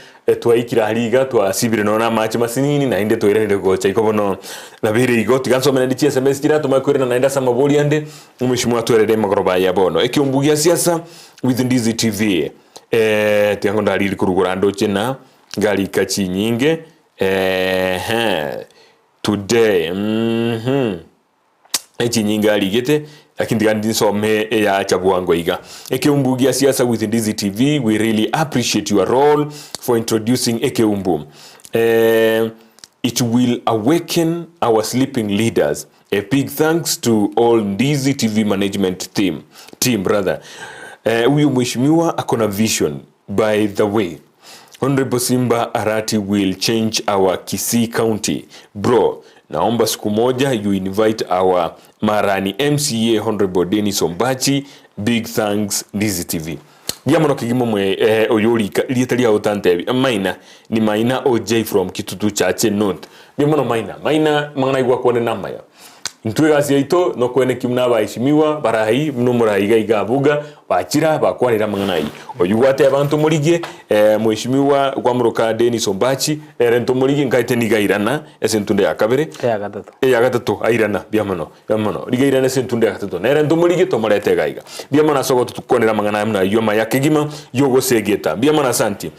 twaikire aria iga twasibire nonya na amache masinini naende twairanire gocha igo bono nabeire igo tiga nsome naende chi sms chiratoma koirana naende ase amabori ande omweshimiwa atwerere emagoroba aya bono ekeumbu gia siasa with Ndizi TV eh, tiga ngondariri korugora ndoche na ngarika chinyinge eeh today mmh. Echinyinga arigete, lakini tiga nsome eyacha bwango iga. Ekeumbu gia siasa with Ndizi TV, we really appreciate your role for introducing Ekeumbu. Eh, it will awaken our sleeping leaders. A big thanks to all Ndizi TV management team, team rather. Eh, huyu mheshimiwa akona vision by the way. Honorable Simba Arati will change our Kisii County. Bro, naomba siku moja you invite our Marani MCA Honorable Dennis Ombachi. Big thanks Ndizi TV. Mbuya mono kegima mwe eh, oyo orika rieta riao otantebi Maina ni Maina OJ from Kitutu Chache North. Mbuya mono Maina. Maina mang'ana aigwa kwane namaya. Intwe egasi yaito nokweneki buna abaeshimiwa barai buna omorai iga iga abuga bachira bakwanire amang'ana ayio. Oyio gwateba ntomorigie eh, mweshimiwa kwamoroka Dennis Ombachi ere ntomorigie nkaete nigo airana ase entunda ya kabere Eya gatato. eya gatato airana mbuya mono mbuya mono riga airana ase entunda ya gatato nere ntomorigie tomorete iga iga. Mbuya mono ase ogototukwanera amang'ana aya buna ayio amaya kegima yogosegeta. Mbuya mono asanti.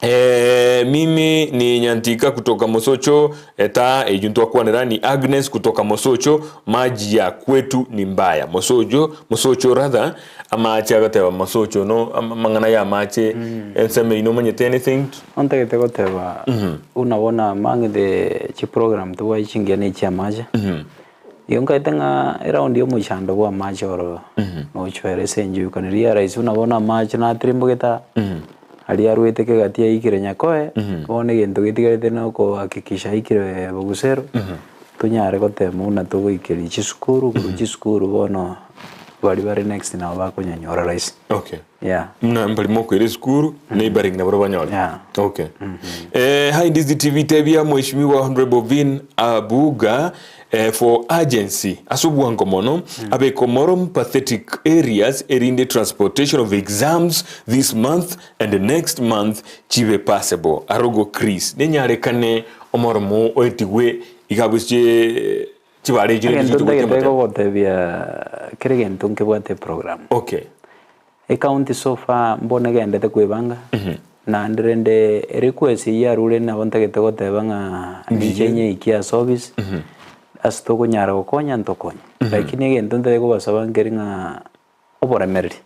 Eh, mimi ni Nyantika kutoka Mosocho eta eyio ntwakwanera ni Agnes kutoka Mosocho maji ya kwetu ni mbaya Mosocho Mosocho rather amache agoteba Mosocho no amang'ana ya amache ensemo eyio nomanyete anything? Ontagete goteba buna bono among the chiprogram tobwate chingiya na echia amache, igo nkaete ng'a eraundi ya omochando bwa amache oro nochoera ase enchera you can realize buna bono amache natirimbogete aa, aria arwete kegati aikire nyakoe, bono egento getigarete na okohakikisha aikire bogusero, tonyare gotema buna togoikeria chisukuru, korwa chisukuru bono baria bare next nabo bakonyanyora rahisi. Okay. Yeah. Muna mbari mokoira esukuru neighboring naboro banyore. Yeah. Okay. Eh, hi Ndizi TV tebia mheshimiwa Honorable Vin Abuga eh, for urgency ase obwango mono abe Komorom pathetic areas erinde transportation of exams this month and next month chibe passable arogo Chris nenyarekane omoromo oetigwe iga bwe chibare echire Egento chichete gochia ntagete amatemo. gogotebia kera egento nkebwate eprogram. Okay. Ecounty so far mbono egendete kwebanga, naende rende erequest eyio yarure nabo ntagete goteba ng'a ninche nyeikie ase office, ase tokonyara gokonya ntokonye. Lakini egento ntagete kobasaba nkeri ng'a oboremereri,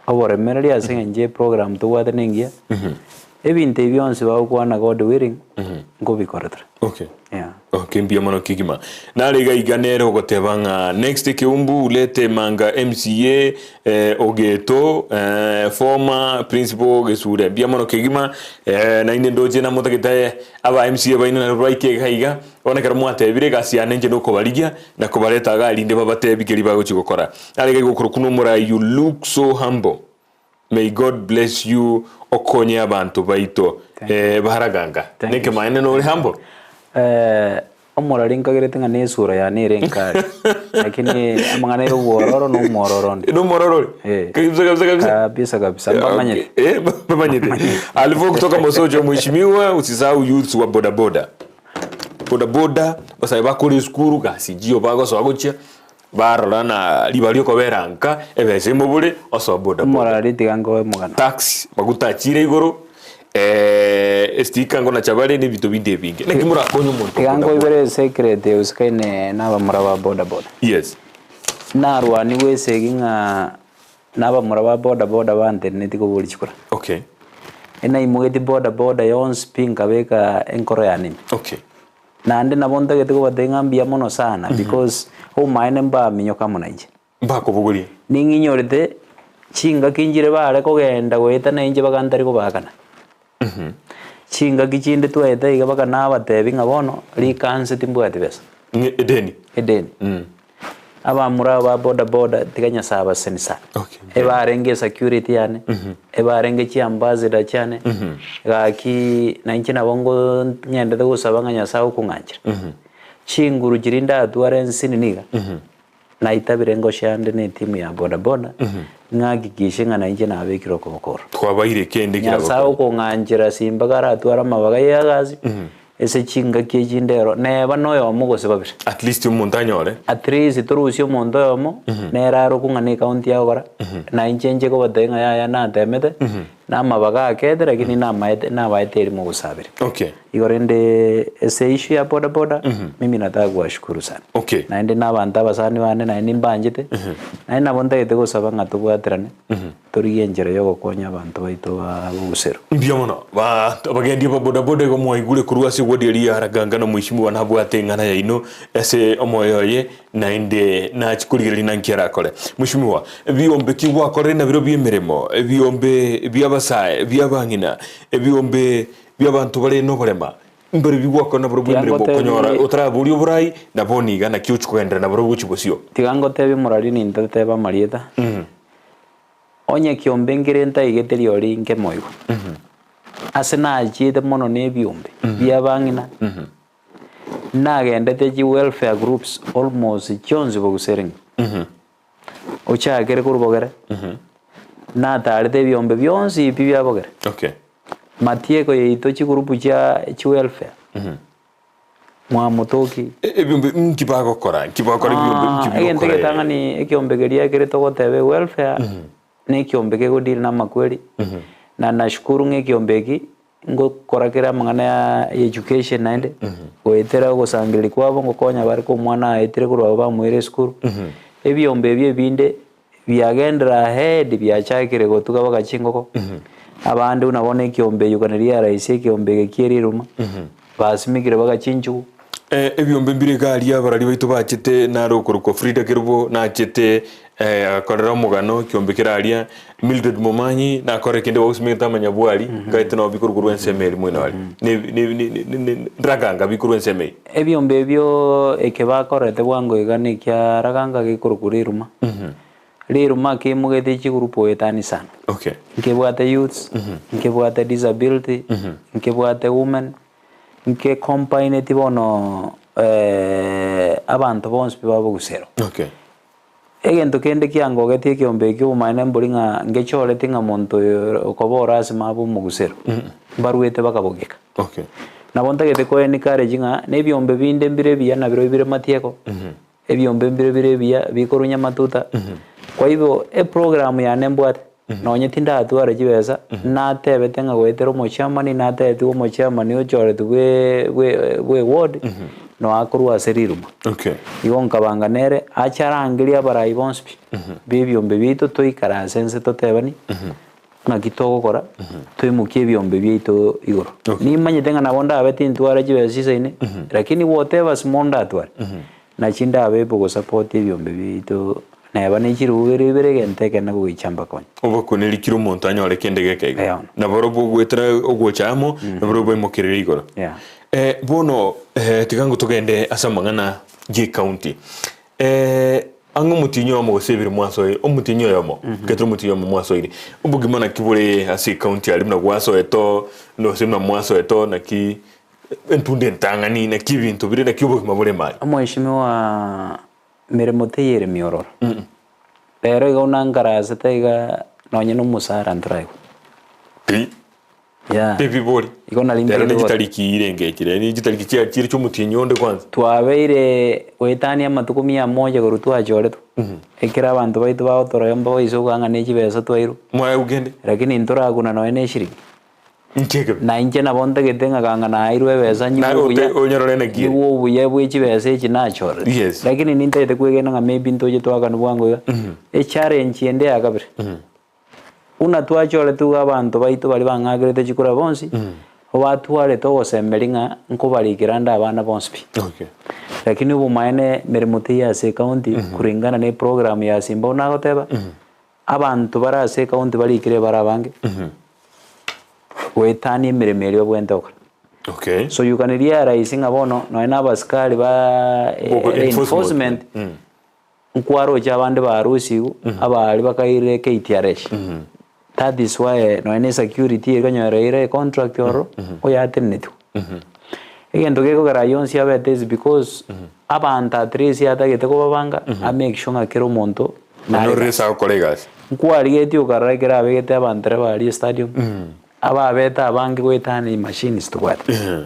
oboremereri ase eng'encho ya eprogram tobwate na engiya, ebinto ebi bionsi bagokwana God willing, nkobikora tore. Okay. Yeah. Okay, mbuya mono kegima. Nare iga iga nere ogoteba ng'a next Keumbu ulete Manga MCA eh, Ogeto eh, former principal Gesure. Mbuya mono kegima eh, naende ndoche namotagete aba MCA baino nabo baike iga iga. Bono ekero mwatebire egasi yane inche nokobarigia na kobareta iga erinde babatebi keria bagochia gokora. Nare iga iga okorokwa nomorai you look so humble. May God bless you okonye abanto baito Thank you. eh, baraganga. Thank you. Nekemaene nore humble. Eh, omorari nkagerete ng'a nesura yane ere enkari lakini amang'ana ya obwororo na omwororo onde Nomororo ore? Eh. Kabisa kabisa kabisa. Kabisa kabisa mbamanyete. Okay. Eh, mbamanyete. Alifo kutoka Mosocho mheshimiwa usisahau youths wa bodaboda. Bodaboda basae bakore esukuru gasi nchiyo bagosoa gochia Barora na ribaga ri'okobera nka ebesa emobore osoa boda boda. Omorari tiga nkoe omogano. Tax maguta achire igoro eh, estika ngonacha bare na ebinto binde ebinge. Naki morakonye omonto Tiga boda boda? nkoibere esecret eusikaine na abamura ba boda boda. Yes. Narwanigwe esegi ng'a na abamura ba boda boda banteneneti koboria chikura. Okay. Enaimogeti boda boda yonsi pi nkabeka enkoro yane ime. Okay. Naende nabo ntagete kobatebia ng'a mbuya mono sana because obomaene mbaminyoka amo nainche. Mbakobogoria. Ning'inyorete chingaki nchire bare kogenda goeta nainche baka ntari kobaakana. Chingaki chinde twaeta iga baka nabatebi ng'a bono rikanse timbwati besa. Ng'e edeni. Edeni. Abamura aba ba boda boda tiga Nyasaye abasesenie sana. Okay. Ebarenge esecurity yane, ebarenge chiambassador chiane, gaki nainche nabo ngo ng'endete gosaba ng'a Nyasaye okong'anchera. Chinguru chiria ndatware ensinini iga, Naitabire engosho yande na etimu ya boda boda, ng'akikishe ng'a nainche nabekire okoboko oro. Twabaire kende Nyasae kiragokora. okong'anchera simba karatware amabaga y'egasi, ase chingaki echi ndero, neba noyomo gose babere. At least omonto anyore. At least torusie omonto oyomo, nere arokwe ng'a ne ekaunti agokora, na inche nche kobatebia ng'a yaya natemete, na amabaga akete lakini namaete nabaete erimo gose abere. Okay. Igo rende ase issue ya boda boda, mimi nataka kuwashukuru sana. Okay. Naende na abanto abasani bane naende nimbanchete, naende nabo ntagete gosaba ng'a tobwaterane, torigie enchera ya ogokonya abanto baito ba bogusero. Mbuya mono ba abagendi ba boda boda igo mwaigure korwa ase ewodi eria ya Raganga na omweshimiwa nabwate eng'ana yaino ase omoyo oye naende nachie korigereria nanki arakore. Mweshimiwa, ebiombe ki gwakorire nabirobio bi'emeremo, ebiombe bi'abasae, bi'abang'ina, ebiombe bi'abanto bare noborema, mbare bigwakora nabarobwo Tiga emeremo okonyora ngotebie otaraboria oborai, na bono iga naki ochia kogenderera nabarobwo gochia bosio. Tiga ngotebie omorari nintateba amarieta, onye kiombe nkere ntaigete riori inke moigwa, ase nachiete mono na ebiombe bi'abang'ina, nagendete chiwelfare groups almost chionsi bogusering, ochakere korwa bogere, natarete ebiombe bionsi pi bia bogere, Okay. matieko yaito chigroup chia chiwelfare, mwamotoki. Ebiombe nki bagokora? Nki bagokora ebiombe nki Ah, egento bigokora? egetang'ani ekiombe keria ekere togoteba ewelfare, na ekiombe kegodeal na amakweri, na nashukuru ng'a ekiombe eki, ngokora kere amang'ana ya education naende, goetera ogosangereria kwabo ngokonya bare ko omwana aetire korwa abwo bamoire esukuru, ebiombe ebio ebinde biagenderera ahead biachakire gotuga baka chingoko, abande buna bono ekiombe eywo riaraisia ekiombe eke kie riruma, basimekire baka chinchugu. Ebiombe mbire iga aria abarari baito bachete nare okorokwa Frida Kerubo nachete agakorera omogano ekiombe kere aria, Mildred Momanyi nakore kende bagosimegete amanyabwari nkaete nabo bikorwa korwa ensemo eria mwene aria raganga bikorwa ensemo eye. Ebiombe ebio eke bakorete bwango iga nekia raganga gekorokwa riruma. Riruma keimogete chigroup oetani sana. Okay. Nkebwate youths, nkebwate disability, nkebwate women, nke combineti bono abanto bonsi pi babogusero. Okay. Egento kende kiangogetie ekiombe ekio obomaene mbori ng'a ngechoreti ng'a monto oyo okoba ore ase mabe omogusero, mbaruete bakabogeka. Okay. Nabo ntagete ko encourage ng'a na ebiombe binde mbire ebiya nabirobio bire matieko, ebiombe mbire bire ebiya bikorunya amatuta, kwa hivyo eprogram yane mbwate, nonye tindatwara chibesa, natebete ng'a goetera omochairman, natebetigwe omochairman ochoretwe bwe bwe bwe eward, noakorwa ase riruma. Okay. Igo nkabanga nere, ache arangerie abarai bonsi pi, b'ebiombe biaito toikaranse inse totebani, ng'aki togokora, toimokie ebiombe biaito igoro. Okay. Nimanyete ng'a nabo ndabe tintwara chibesa chisaine, lakini whatever small ndatware, nachi ndabe able gosupport ebiombe biaito neba ne chirubu bire bire egento ekenene goicha mbakonye. Obakuneri kera omonto anyore kende geke igo. Eeh. Nabarobwo ogoetera ogocha amo, nabarobwo baimokerere igoro. Yeah. Eh, bono eh, tiga ngo togende ase amang'ana y'ecounty. Eh, ang'e omotienyi oyomo gose ebere mwasoire, omotienyi oyomo, getera omotienyi oyomo mwasoire, obogima naki bore ase ecounty aria buna gwasoete oo, gose buna mwasoete oo naki entunda entang'ani, naki ebinto bire, naki obogima bore mani? Omweshimiwa meremo teiyo ere miororo. Rero iga buna nkarasete iga nonye na omosara ntoraigwe. Pi. Yeah. Ebibori. Igo nari Rero ntagete ne go- chitariki irenge echi, rero ne chitariki chia chire chiomotienyi onde kwanza. Twabeire goetania amatuko mia moja korwa twachoretwe, ekero abanto baito bagotorora mbabaise kogaa ng'a ne chibesa twairwe, Mwaye ogende. lakini ntorakuna nonya ne eshiringi. Inki ekebe? Na inche nabo ntagete ng'a kanga naeirwe ebesa Na nyigwe obuya, ote- onyorore naki ere. nyigwe obuya bwe chibesa echi nachorire. Yes. Lakini nintagete kwegena ng'a maybe ntoche toakanwe bwango iga, echallenge ende ya kabere, Buna twachoretwe igo abanto baito baria bang'akerete chikura bonsi, obatwarete ogosemeria ng'a nkobarikera nde abana bonsi pi. Okay. Lakini obomaene emeremo teiyo ase ecounty kulingana na eprogram ya Simba buna agoteba, abanto bare ase ecounty barikire bare abange, goetania emeremo eria babwenerete gokora. Okay. So you can realize ng'a bono nonye na abasikari ba Boko- reinforcement, Nkwaroche abande barusigwe, abaare bakairire KTRH. That is why nonya ne security ekonyora eire econtract ororo, oyo atenenetigwe. Egento gekogera ayio onsi abete is because abanto at least atagete kobabanga a make sure ng'a kera omonto nare Onyorire egasi. ase agokora egasi. Nkwarigetie okarora ekero abegete abantereba aria estadium, ababete abange goetania emachines tobwate.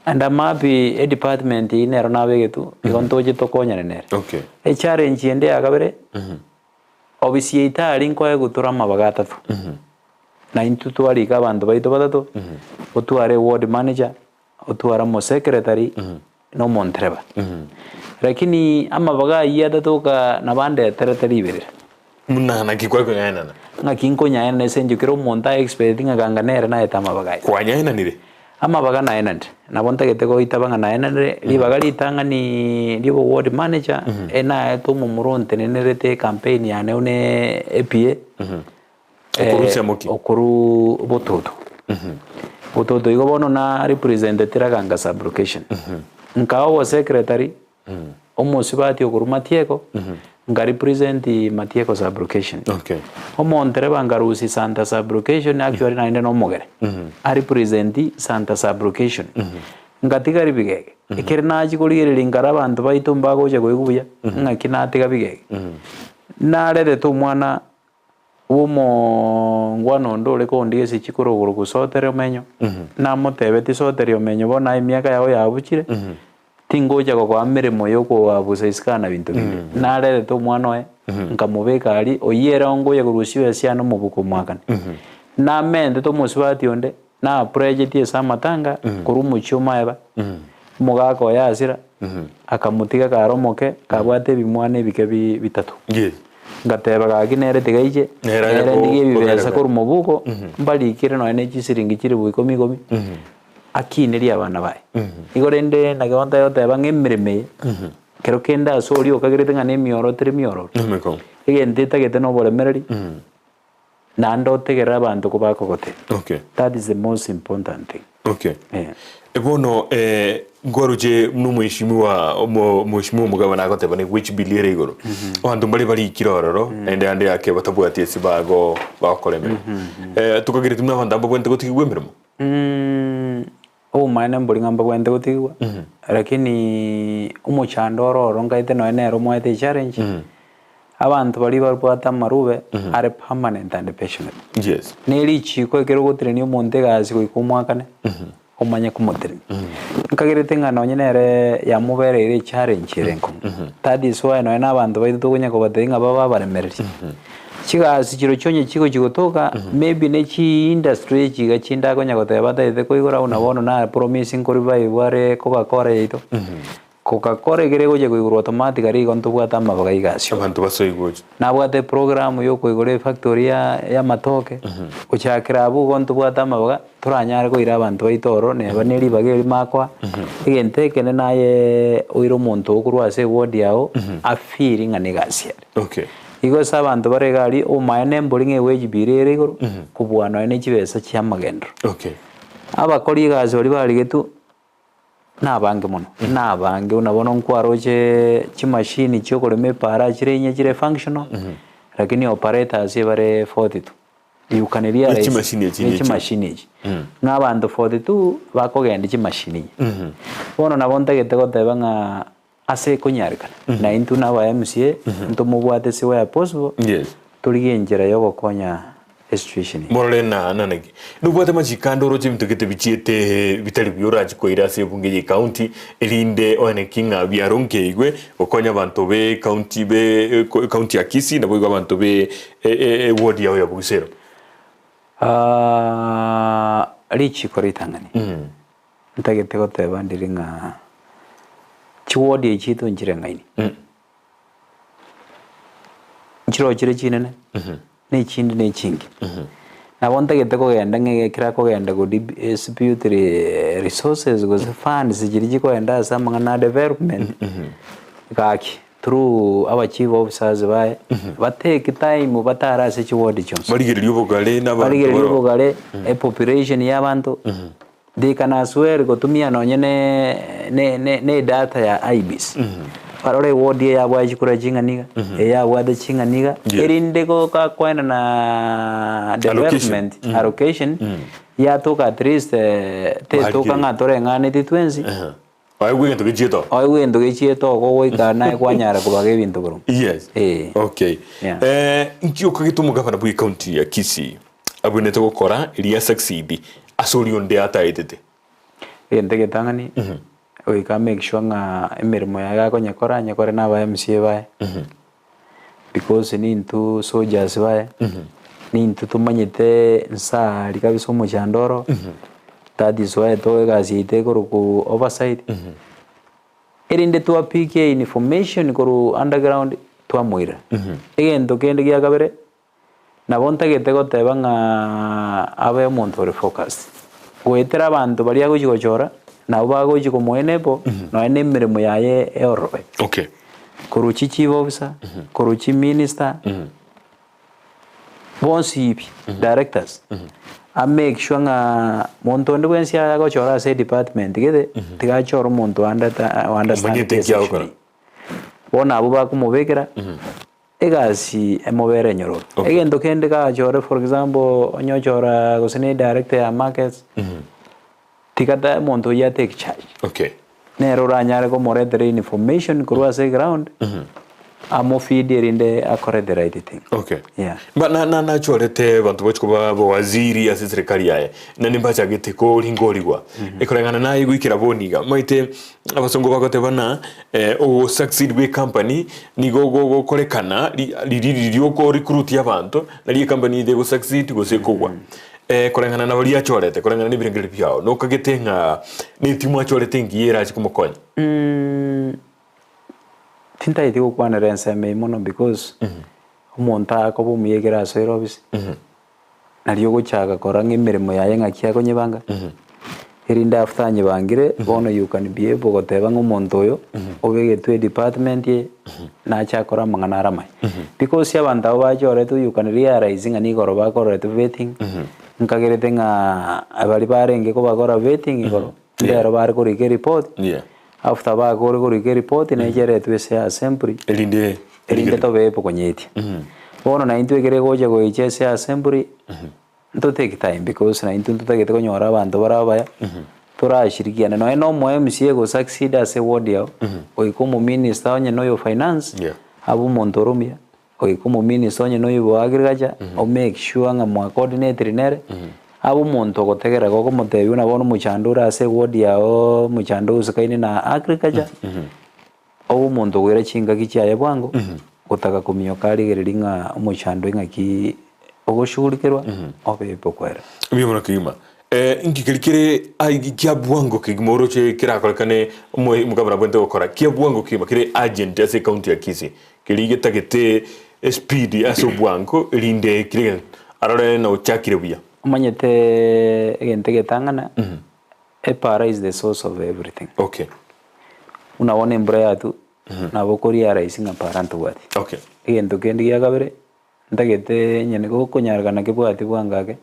And I'm happy edepartment eyio nero nabegetwe, igo ntoche tokonyane nere. Okay. Echallenge ende ya kabere, Obisi yaito aria nkoe gotura amabaga atato, na intwe twarika abanto baito batato, otware eward manager, otware omosecretary, na omontereba. Lakini amabaga ayio atato oka nabo andeterete riberera. Buna naki kwakong'ainana? Ng'aki nkonyaenana ase eng'encho kera omonto aye expect ng'a ganga nere naete amabaga aya. Kwanyaenanire? Amabaga naenanire, nabo ntagete goitaba ng'a naenanire, ribaga ritang'ani ri'obo ward manager, naete omomura ontenenerete ecampaign yane buna EPA, Okorusia moki? okorwa bototo. Bototo igo bono na representete Raganga sub location. Nkaa obosecretary, omosubati okorwa Matieko, nka represent Matieko sub location. Okay. Omontereba nkarusia Santa sub location actually naende na omogere, a represent Santa sub location. Ngatiga ribigege, ekere nachia korigereria nkare abanto baito mbagocha koigwa buya, ng'aki natiga bigege. Narerete omwana Bw'omongwana onde ore kondigia ase chikorokoro gosotere omenyo, namotebetie, Soteria omenyo bono aye emiaka yao yabuchire, tingocha gokoa meremo y'okoabusa isiko na binto binde. Narerete omwana oye, nkamobeka aria, oyio ere ongoya korwa chibesa chiane omobuko omwakane. Namentete omosubati onde, napurechetie ase amatanga korwa omochie omoeba, omogaka oye asira, akamotiga kare omoke, kabwate ebimwana ebike bitato. Yes. Ngateba gaki nere tiga aiche, Nere aye nere ndigie ebibesa kobereka. korwa mobuko, mbarikere nonya ne chisiringi chilifu ikomi ikomi, akinerie abana baye. Igo rende naki bono tari goteba ng'a emeremo eye, kero kende ase oria okagerete ng'a nemioro teri miororo, Nemekong'u. egento etagete na oboremereri, naende otegerere abanto kobakogotebia. Okay. That is the most important thing. Okay. Eh. Bono eh, nkwaroche buna omweshimiwa omo- omweshimiwa omogabana agoteba nigo echibili ere igoro. Abanto mbare barikire ororo, naende ande ake batabwati ase bago bagokora emeremo. Eh, tokagereti buna abanto aba babwenerete gotigigwa emeremo? Obomaene mbori ng'a mbabwenerete gotigigwa, lakini omochando oro oro nkaete nonya nere omoete echallenge, Abanto baria babwate amarube are permanent and passionate. Yes. Ne richiiko ekero ogotenenia omonto egasi goika omwakane, omanye komotenenia. Nkagerete ng'a nonye nere yamobereire echallenge ere enkong'u. That is why nonye na abanto baito tokonya kobatebia ng'a babe abaremereri. Chigasi chirochio onye chigochi gotoka, maybe ne chiindustry echi iga chinde akonya goteba batagete koigora buna bono na promise nkorivive are Coca-Cola yaito. Coca-Cola ekero egocha koigorwa automatically igo ntobwate amabaga iga asio. Abanto basoe gocha. Nabwate eprogram ya okoigora efactory ya y'amatoke, gochakera abwo igo ntobwate amabaga toranyare koira abanto baito ororo neba ne ribaga erimo akoa, egento ekene naye oire omonto oo korwa ase eward yago, afeel ng'a na egasi ere. Okay. Igo ase abanto bare iga aria, obomaene mbori ng'a ewage bill ere igoro, kobua nonya ne chibesa chia amagenderero. Okay. Abakori egasi baria barigetwe. Nabange mono, nabange buna bono nkwaroche chimashini chiokorema epaara chire inye chire functional, lakini operators ebare 42. You can realize Chimashini echi ne nechi? chimashini echi. Ng'a abanto 42 bakogendia chimashini inye. Bono nabo ntagete goteba ng'a ase ekonyarekana, na intwe na aba MCA, ntomobwate ase where possible, Yes. torigie enchera ya ogokonya esituation eye. Morore na na naki. Nobwate amachiko ande oroche ebinto gete bichiete bitari buya orache koira ase ebunge ye county erinde oene ki ng'a biarongeigwe gokonya abanto be county be county ya Kisii naboigo abanto be eward yao ya Bugisero. Richiko ritang'ani ntagete goteba ndiri ng'a chiward echi chiaito nchireng'aini. Nchirochire chinene, na echinde na echinge. Nabo ntagete kogenda ng'a ekero akogenda go dispute resources gose funds chiria chikogenda ase amang'ana a development, gaki through aba chief officers baye, ba take time batare ase chiward chionsi. Barigererie obogare na abanto Barigererie baroo. obogare, epopulation ya abanto, They can as well gotumia nonye ne ne ne ne edata ya IEBC. Barore eward eye yabwate chikura ching'ana iga, eye yabwate ching'ana iga, Yes. erinde goka koenana Allocation. development, allocation, Yatoka at least tetoka ng'a toreng'aneti twensi. Oegwe egento gechiete oo. Oegwe egento gechiete oo gogoika naye kwanyara kobaga ebinto boronge. Yes. Ee. Okay. Yeah. Eh, nki okagete omogabana bwe county ya Kisii abwenerete gokora erio asucceed ase oria onde ataetete? Egento egetang'ani, goika amake sure ng'a emeremo yaye gakonyekora anyekore na aba MCA baye, because nintwe soldiers baye, nintwe tomanyete nsa aria kabisa omochando oro, that is why togoka egasi yaito ekorokwa oversight, erinde twapikia information korwa underground twamoira. Egento kende gia kabere. Nabo ntagete goteba ng'a abe omonto ore focused. Goetera abanto baria agochia gochora, nabo bagochia komoa enable, nonya na emeremo yaye eororobe. Okay. Korwa chi chief officer, korwa chi minister, bonsi pi, directors, a make sure ng'a monto onde bwensi agochora ase edepartment gete, tiga achore omonto o understand Omanyete eki eki agokora. section eye. Bono abwo bakomobekera. Egasi emobere enyororo. Okay. Egento kende gachore for example onye ochora gose ne director ya markets, tiga ta omonto oyio a take charge. Okay. Nere oranyare komoretera information korwa ase eground, amofeed erinde akore the right thing. Okay. Yeah. Ba na na nachorete abanto bachia koba abawaziri ase eserekari yaye, naende mbachagete koringorigwa. Ekoreng'ana naye goikera bono iga, omanyete Abasongo bagoteba ng'a ogosucceed bwe ecompany nigo gogokorekana riria riria oko recruit abanto nario ecompany either ego succeed gose ekogwa. Koreng'ana na baria achorete koreng'ana na ebirengererio biao nokagete ng'a ne etimu achorete engiya erache komokonya? Tintageti gokwanera ensemo eyio mono because omonto akoba omuya ekero asoire ofisi. Nario ogochaka korora ng'a emeremo yaye ng'aki akonyebanga, erinde after anyebangire, bono you can be able goteba ng'a omonto oyo obegetwe edepartment eye, nache akore amang'ana are amaya. Because abanto abwo bachoretwe you can realize ng'a nigo igoro bakororete vetting, nkagerete ng'a baria barenge kobakora vetting igoro, ndero bare korika eripoti, after bakore korika eripoti neche eretwe ase assembly, Erinde erinde tobe able konyetia. Bono na intwe ekere egocha goicha ase assembly, nto take time because na intwe ntotagete konyora abanto bare abaya, torashirikiane nonye na omo MCA go succeed ase eward yao, goika omominister onye na oyo finance, abe omonto ore omuya, goika omominister onye na oyo bwa agriculture, o make sure ng'a mwa coordinatiri nere, abe omonto ogotegerera gokomotebia buna bono omochando ore ase eward yago, omochando osikaine na agriculture. Obe omonto okoira chingaki chiaye bwango, gotaka kominyoka arigererie ng'a omochando ing'aki ogoshughulikerwa, obe okwera. Mbuya mono kegima. Eh, inki keria kere ai kia bwango kegima oroche kerakorekane omo omogabana abwenerete gokora kia bwango kegima kere urgent ase ecounty ya Kisii keria getagete espeed ase obwango erinde kera egento arore na ochakire buya. Omanyete egento egetang'ana, Epara is the source of everything. Okay. Buna bono embura yatwa, nabo okorealize ng'a para ntobwati. Okay. Egento kende gia kabere, ntagete onye nigo okonyarekana kebwati bwango ake,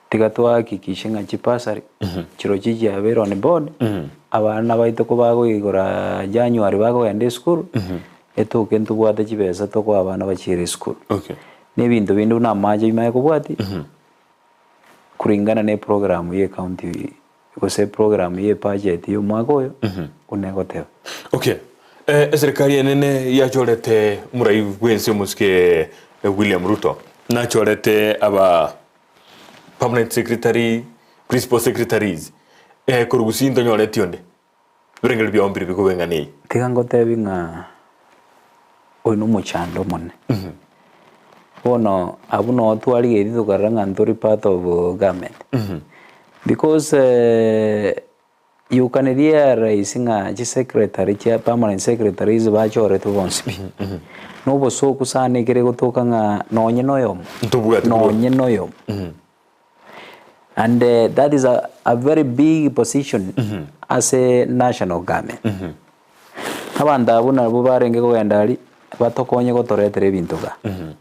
tiga twahakikishe ng'a chibasari, chirochio chiabeire on board, abana baito kobagoigora January bakogenda esukuru, etoke ntobwate chibesa tokoa abana bachiere esukuru. Okay. Na ebinto binde buna amache bimanye kobwati. Kulingana ne program ye county gose program ye budget ya omwaka oyo buna egoteba. Okay. Eh, eserikari enene yachorete omorai bwense omosike William Ruto nachorete aba permanent secretary, principal secretaries eh, korwa gusii ntonyoreti onde. Ebirengererio biao mbire bikoba eng'ana eye. Tiga ngotebi ng'a oyo nomochando omonene. Bono abwo noo twarigetie tokarora ng'a ntori part of government. Because you can realize ng'a chisecretary chia permanent secretaries bachoretwe bonsi pi. Na obosoku sana ekere egotoka ng'a nonye na oyomo, Ntobwati korwa. nonye na oyomo. And that is a, a very big position ase national government. Abanto abwo nabwo barenge kogenda aria batokonye gotoretera ebinto igaa.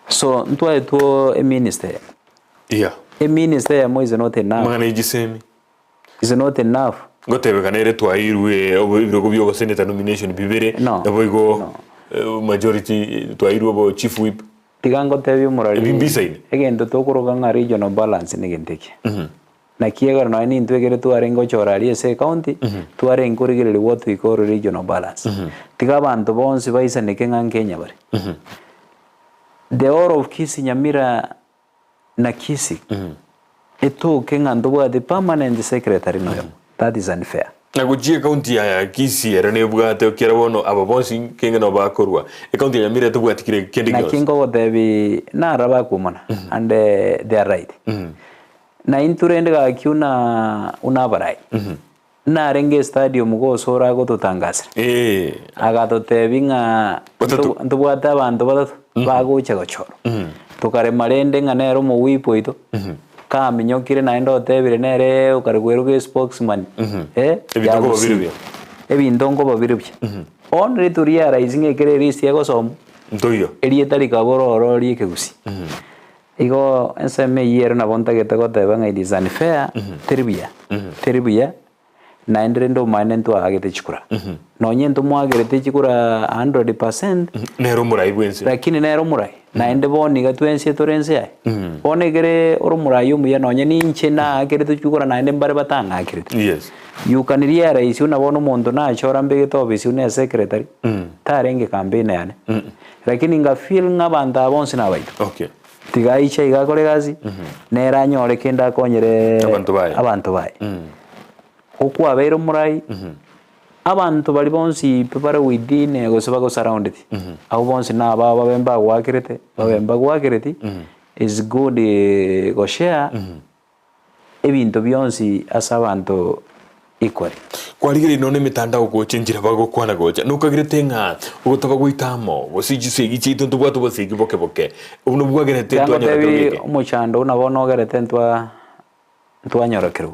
So ntwaetwe eministry, Yeah. eministry eyemo is not enough, Amang'ana ya chisemi. is not enough. Ngotebekana ere twairwe obo ebirogo bia oboseneta nomination bibere, No, naboigo no. eh, majority twairwe obo chief whip. Tiga ngotebie omorari, Ebi mbisaine. egento tokoroka ng'a regional balance negento ekiya. Naki ekero nonya nintwe ekere twarenge gochora aria ase ecounty, twarenge korigereria what we call regional balance. Tiga abanto bonsi baisaneke ng'a nkenya bare. The whole of Kisii, Nyamira na Kisii, etoke ng'a ntobwate permanent secretary noyomo. That is unfair. Na gochia ecounty ya Kisii ero nebwate ekiagera bono aba bonsi nkenge nabo bakorwa. Ecounty ya Nyamira tebwati kire kende Naki gionsi. nkogotebi naro abakumana and they are right. Na intwe rende gaki buna buna abarai, narenge estadium gose ore agototangasera, Ee. agatotebia ng'a Batato. nto- ntobwate abanto batato bagocha gochorwa. Tokarema rende ng'a nere omowip oito, kaminyokire naende otebire nere okare kweroka espokesman eh, Ebinto ya nkoba Gusii. bire buya. Ebinto nkoba bire buya. Bono torialize ng'a ekero erist egosomwa, Ntoiyo. erieta rikaba ororo ri'ekegusii. Igo ensemo eyio ere nabo ntagete goteba ng'a it is unfair, teri buya, teri buya, naende rende omaene ntwaagete chikura. Nonye ntomwagerete chikura 100%, Nere omorai bwense. lakini nere omorai, naende bono iga twensi tore ense yaye. Bono ekere ore omorai omuya nonye ninche naakerete chikura naende mbare batang'akerete. Yes. You can realize buna bono omonto nachora mbegete office buna esecretary, tarenge campaign yane. Lakini nga feel ng'a abanto aba bonsi nabaito. Okay. Tiga aiche iga akore egasi, nere anyore kende akonyere Abanto baye. abanto baye. Okwabeire omorai, abanto baria bonsi pi bare within gose bago surrounded, abwo bonsi nabao babe mbagoakerete, babe mbagoakereti, is good go share. ebinto bionsi ase abanto equally. Kwarigereria nonya emetandao gocha enchera bagokwana gocha, nokagerete ng'a ogotaba goita amo, gose chisegi chiaito ntobwate obosegi boke boke, obwo nobwo bwagerete Tiga twanyora ngotebi kero geke. omochando buna bono ogerete ntwa ntwanyorokerwa.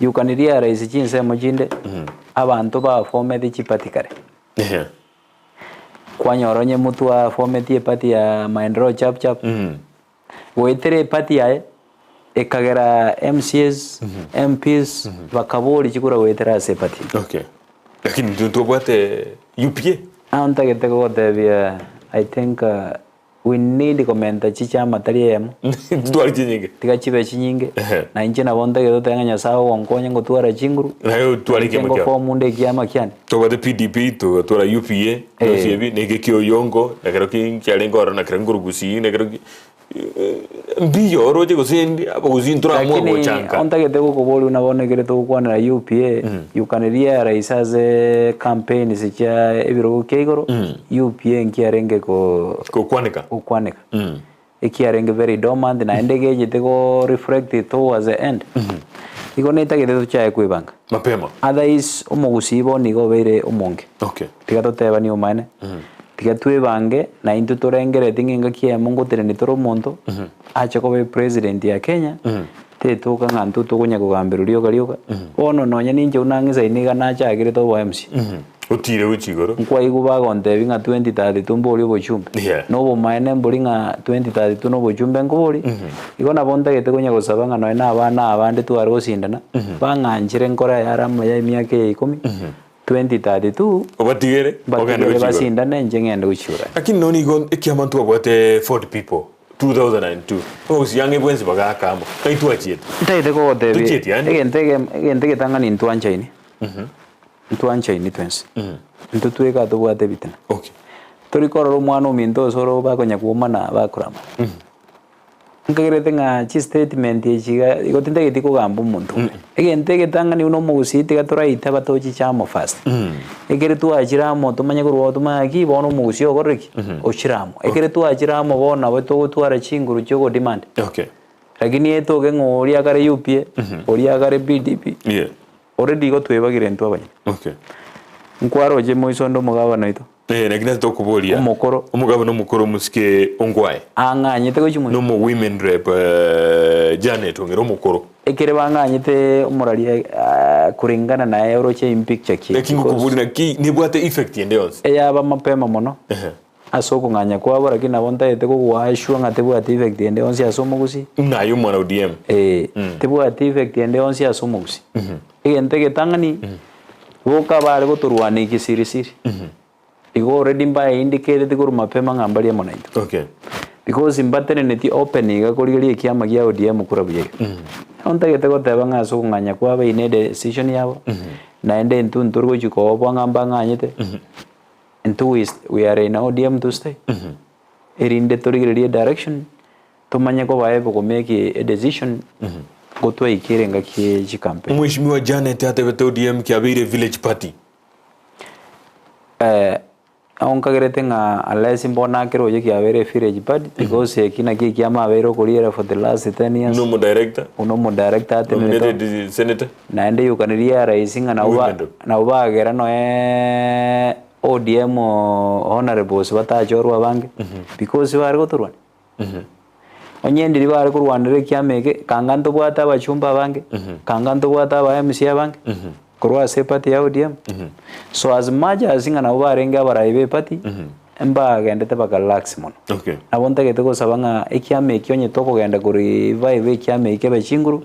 You can realize chinsemo chinde, abanto bafometi chiparty kare. Ehe. Kwanyora onye motwa afometi eparty ya maendeleo chap chap, Goetera eparty yaye ekagera MCAs, MPs bakaboria chikura goetera ase eparty eye. Okay. Lakini intwe ntobwate UPA. Nabo ntagete gogotebia I think we need komenta chichama tari eyemo. Ntitware chinyinge. Tiga chibe chinyinge. Ehe. Na inche nabo ntagete goteba ng'a Nyasaye ogonkonya ngotwara chinguru. Naye otware Inche ekiama kiao. ngoform nde ekiama kiane. Tobwate PDP, togatwara UPA, bionsi ebi, na eke kia Oyongo, na kero ki kiarenge ororo na kero nkoru Gusii, na kero ki mbiyo oroche gose ndi abagusii ntoramua Lakini gochanka. ontagete gokoboria buna bono ekere togokwanera UPA, you can realize ase campaigns chia ebirogo kia igoro, UPA nkiarenge ko Gokwaneka. gokwaneka. Ekiarenge very dormant naende egechete go reflect towards the end. Igo netagete tochae kwebanga. Mapema. Otherwise omogusii bono igo obeire omonge. Okay. Tiga totebanie omaene, tiga twebange na intwe torengereti ng'a engaki eyemo ngotenenia tore omonto, ache koba epresident ya Kenya, tetoka ng'a intwe tokonya kogamberwa rioka rioka. Bono nonye ninche buna ng'isaine iga nachakerete obo MC. Otire gochia igoro. Nkwaigwa bagontebia ng'a 2032 mbori obochumbe. Yeah. Na obomaene mbori ng'a 2032 na obochumbe nkobori. Igo nabo ntagete konya gosaba ng'a nonye na abana aba bande tware gosindana, bang'anchire nkore ayare amaya emiaka eye ikomi, 2032, Obatigere, ogende mbatigere gochia igoro. basindane inche ng'ende gochia igoro. Lakini nonya igo ekiama ntwabwate 40 people 2002 abagusii ang'e bwensi bagaaka amo naki twachiete. Ntagete kogotebia Tochieti yaani. egento egemo egento egetang'ani ntwanchaini. Ntwanchaini twensi, intwe tweka tobwate ebitina. Okay. Tori korora omwana ominto ase oro bakonya kwomana bakorama. Nkagerete ng'a chistatement echi iga igo tintageti kogamba omonto onde. Egento egetang'ani buna omogusii tiga toraite abatochiche amo first. Ekere twachire amo tomanye korwa oo tomanye ng'aki bono omogusii okorire ki? Ochire amo. Ekere twachire amo bono nabo togotwara chinguru chia ogodemand. Okay. Lakini etoke ng'a oria akare UPA, oria akare PDP. Yeah. Already igo twebagire intwe abanyene. Okay. Nkwaroche moiso onde omogabana oito. Eh, lakini ase tokoboria. Omokoro. Omogabana omokoro omosike Ongwae. Ang'anyete gochia moino. Nomo women rep eh, Janet Ong'era omokoro. Ekere bang'anyete omoraria ah, kulingana naye oroche in picture ki. Lakini ngokoboria naki nebwate effect ende yonsi. Eyaba mapema mono. Ehe. Ase okong'anya kwabo, lakini nabo ntagete kogoashua ng'a tebwati effect ende yonsi ase omogusii. Buna aye omwana ODM. Ee, tebwati effect ende yonsi ase omogusii. Egento egetang'ani, boka bare gotorwania ekesirisiri. Igo already mbae indicated korwa mapema ng'a mbaria amo naintwe. Okay. Because mbateneneti open iga korigereria ekiama gia ODM kura buya iga. Ontagete goteba ng'a ase okong'anya kwabo eyio ne decision yabo, naende intwe ntori gochia koobwa ng'a mbang'anyete, intwe we we are in ODM to stay. Erinde torigererie direction, tomanye koba able ko make a decision gotwaikire engaki ye chicampaign. Mheshimiwa Janet atebete ODM kiabeire village party. Nabo nkagerete ng'a unless mbono akere oye kiabeire village party because eki nakio ekiama abeire okoriera for the last 10 years. Buna omodirector. Buna omodirector atenerete. Nominated senator. Naende yokaneria ya rais ng'a nabo ba Women rep. nabo bagera noe ODM honourables batachorwa abange because bare gotorwania. Onye ndiri bare korwanera ekiama eke, kanga ntobwate abachumba abange, kanga ntobwate aba MC abange, korwa ase eparty ya ODM. So as much as ng'a nabo barenge abarai ba eparty, mbagendete baka relax mono. Okay. Nabo ntagete gosaba ng'a ekiama eki onye tokogenda ko revive ekiama eki kebe chinguru,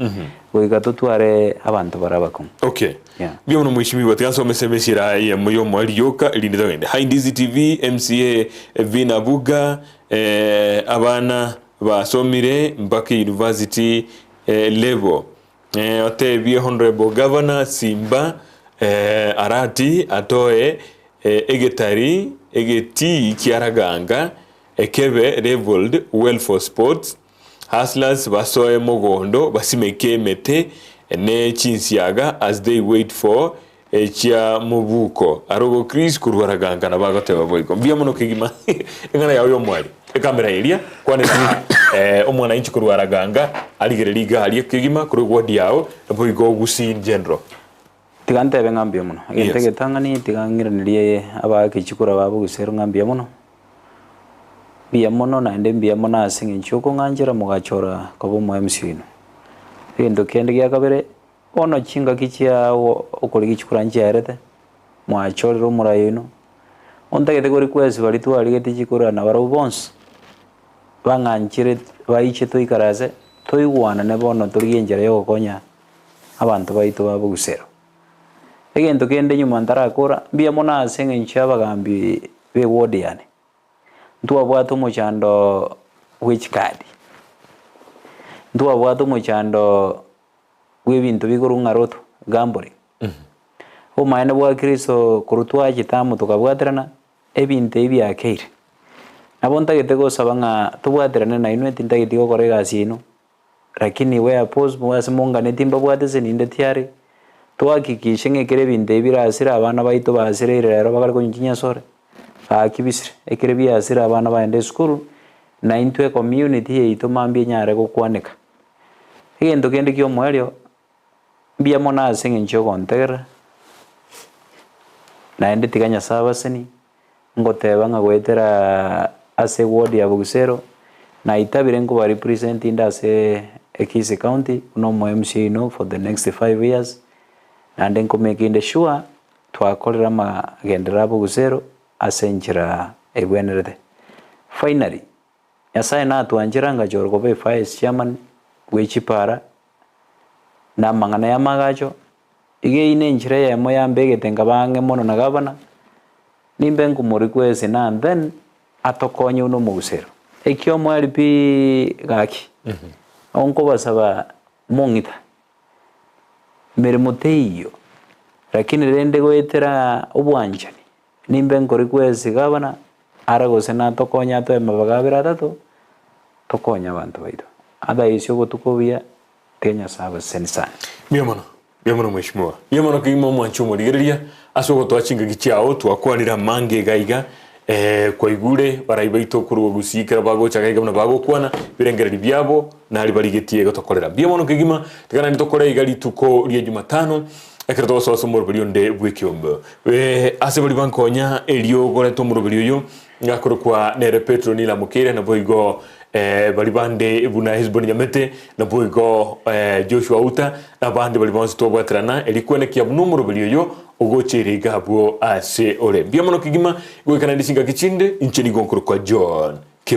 goika totware abanto bare abakong'u. Okay. Yeah. Mbuya mono mheshimiwa, tiga nsome ase emesira eyemo y'omoerio yoka erinde togende. Hi Ndizi TV, MCA Vina Buga, Abana basomire mpaka university level. Otebie Honourable Governor Simba Arati atoe egetari egetii kia Raganga ekebe leveled well for sports. Hustlers basoe mogondo basimeke emete ne chinsiaga as they wait for echia mobuko. Arogo Chris korwa Raganga nabo agoteba boigo. Mbuya mono kegima eng'ana yao y'omwari. Ekamera eria kwanera omwananchi korwa Raganga arigererie iga aria kegima korwa eward yao naboigo Gusii in general. Tiga ntebe ng'a mbuya mono. Egento Yes. egetang'ani tiga ng'iranerie abaake chikura ba bogusero ng'a mbuya mono. Mbuya mono naende mbuya mono ase eng'encho yokong'anchera mogachora koba omo MC oino. Egento kende gia kabere, bono chingaki chia okorigia chikura nchiaerete, mwachorire omorai oino, ontagete ko request baria twarigetie chikura nabarabwo bonsi, bang'anchire baiche toikaranse, toigwanane bono torigie enchera ya ogokonya abanto baito ba bogusero. Egento kende nyuma ntarakora, mbuya mono ase eng'encho ya abagambi be ward yane, ntwabwate omochando bwe chikadi, ntwabwate omochando bw'ebinto bikorwa ng'a lotto, gambling. Obomaene bwa Kristo korwa twachete amo tokabwaterana, ebinto ebi biakeire. Nabo ntagete gosaba ng'a tobwaterane nainwe, tintageti gokora egasi yaino. Lakini where possible ase monganeti mbabwate ase ninde tiari, tohakikishe ng'a ekero ebinto ebi birasire abana baito basireire rero bakare konywa chinyasore, gaki bisire. Ekero biasire abana bagende esukuru, na intwe ecommunity yaito mambia enyare gokwaneka. Egento kende kia omoerio, mbuya mono ase eng'encho ya ogontegerera, naende tiga Nyasaye abasenie, Ngoteba ng'a goetera ase eward ya Bogusero, naitabire nkoba represent inde ase Kisii County buna omo MCA oino for the next 5 years, naende nko make inde sure twakorire amagenderero a Bogusero ase enchera ebwenerete. Finally, Nyasaye natwanchera ngachora koba evice chairman bwe chipara na amang'ana y'amagacho, iga eyio nenchera eyemo yambegete nkaba ang'e mono na gavana, nimbe nkomorequest now and then atokonye buna omogusero. Ekio omoerio pi gaki, onkobasaba mong'ita, meremo teiyo, lakini rende goetera obwanchani, nimbe nkorequest gavana, ara gose natokonye atoe amabaga abere atato, tokonye abanto baito. Otherwise obotuko obuya, tiga Nyasae abasesenie sana. Mbuya mono, mbuya mono mweshimiwa. Mbuya mono kegima omwanchi omorigereria ase ogotoa chingaki chiao twakwanire amange iga iga eh, kwaigure barai baito korwa Gusii ekero bagocha iga iga buna bagokwana ebirengererio biabo nari barigetie gotokorera. Mbuya mono kegima tiga naende tokore iga rituko ria Jumatano ekero togosoa ase omoroberi onde bw'ekiombe. Eh, ase baria bankonya erio goreta omoroberi oyo Ngakorokwa nere Petero nilamokeire, naboigo baria bande buna Hesiboni Nyamete, naboigo Joshua Outa, na abande baria bonsi twabwaterana, erio kwenekia buna omoroberi oyo ogocheire iga abwo ase ore. Mbuya mono kegima, goika naende chingaki chinde, inche nigo nkorokwa John.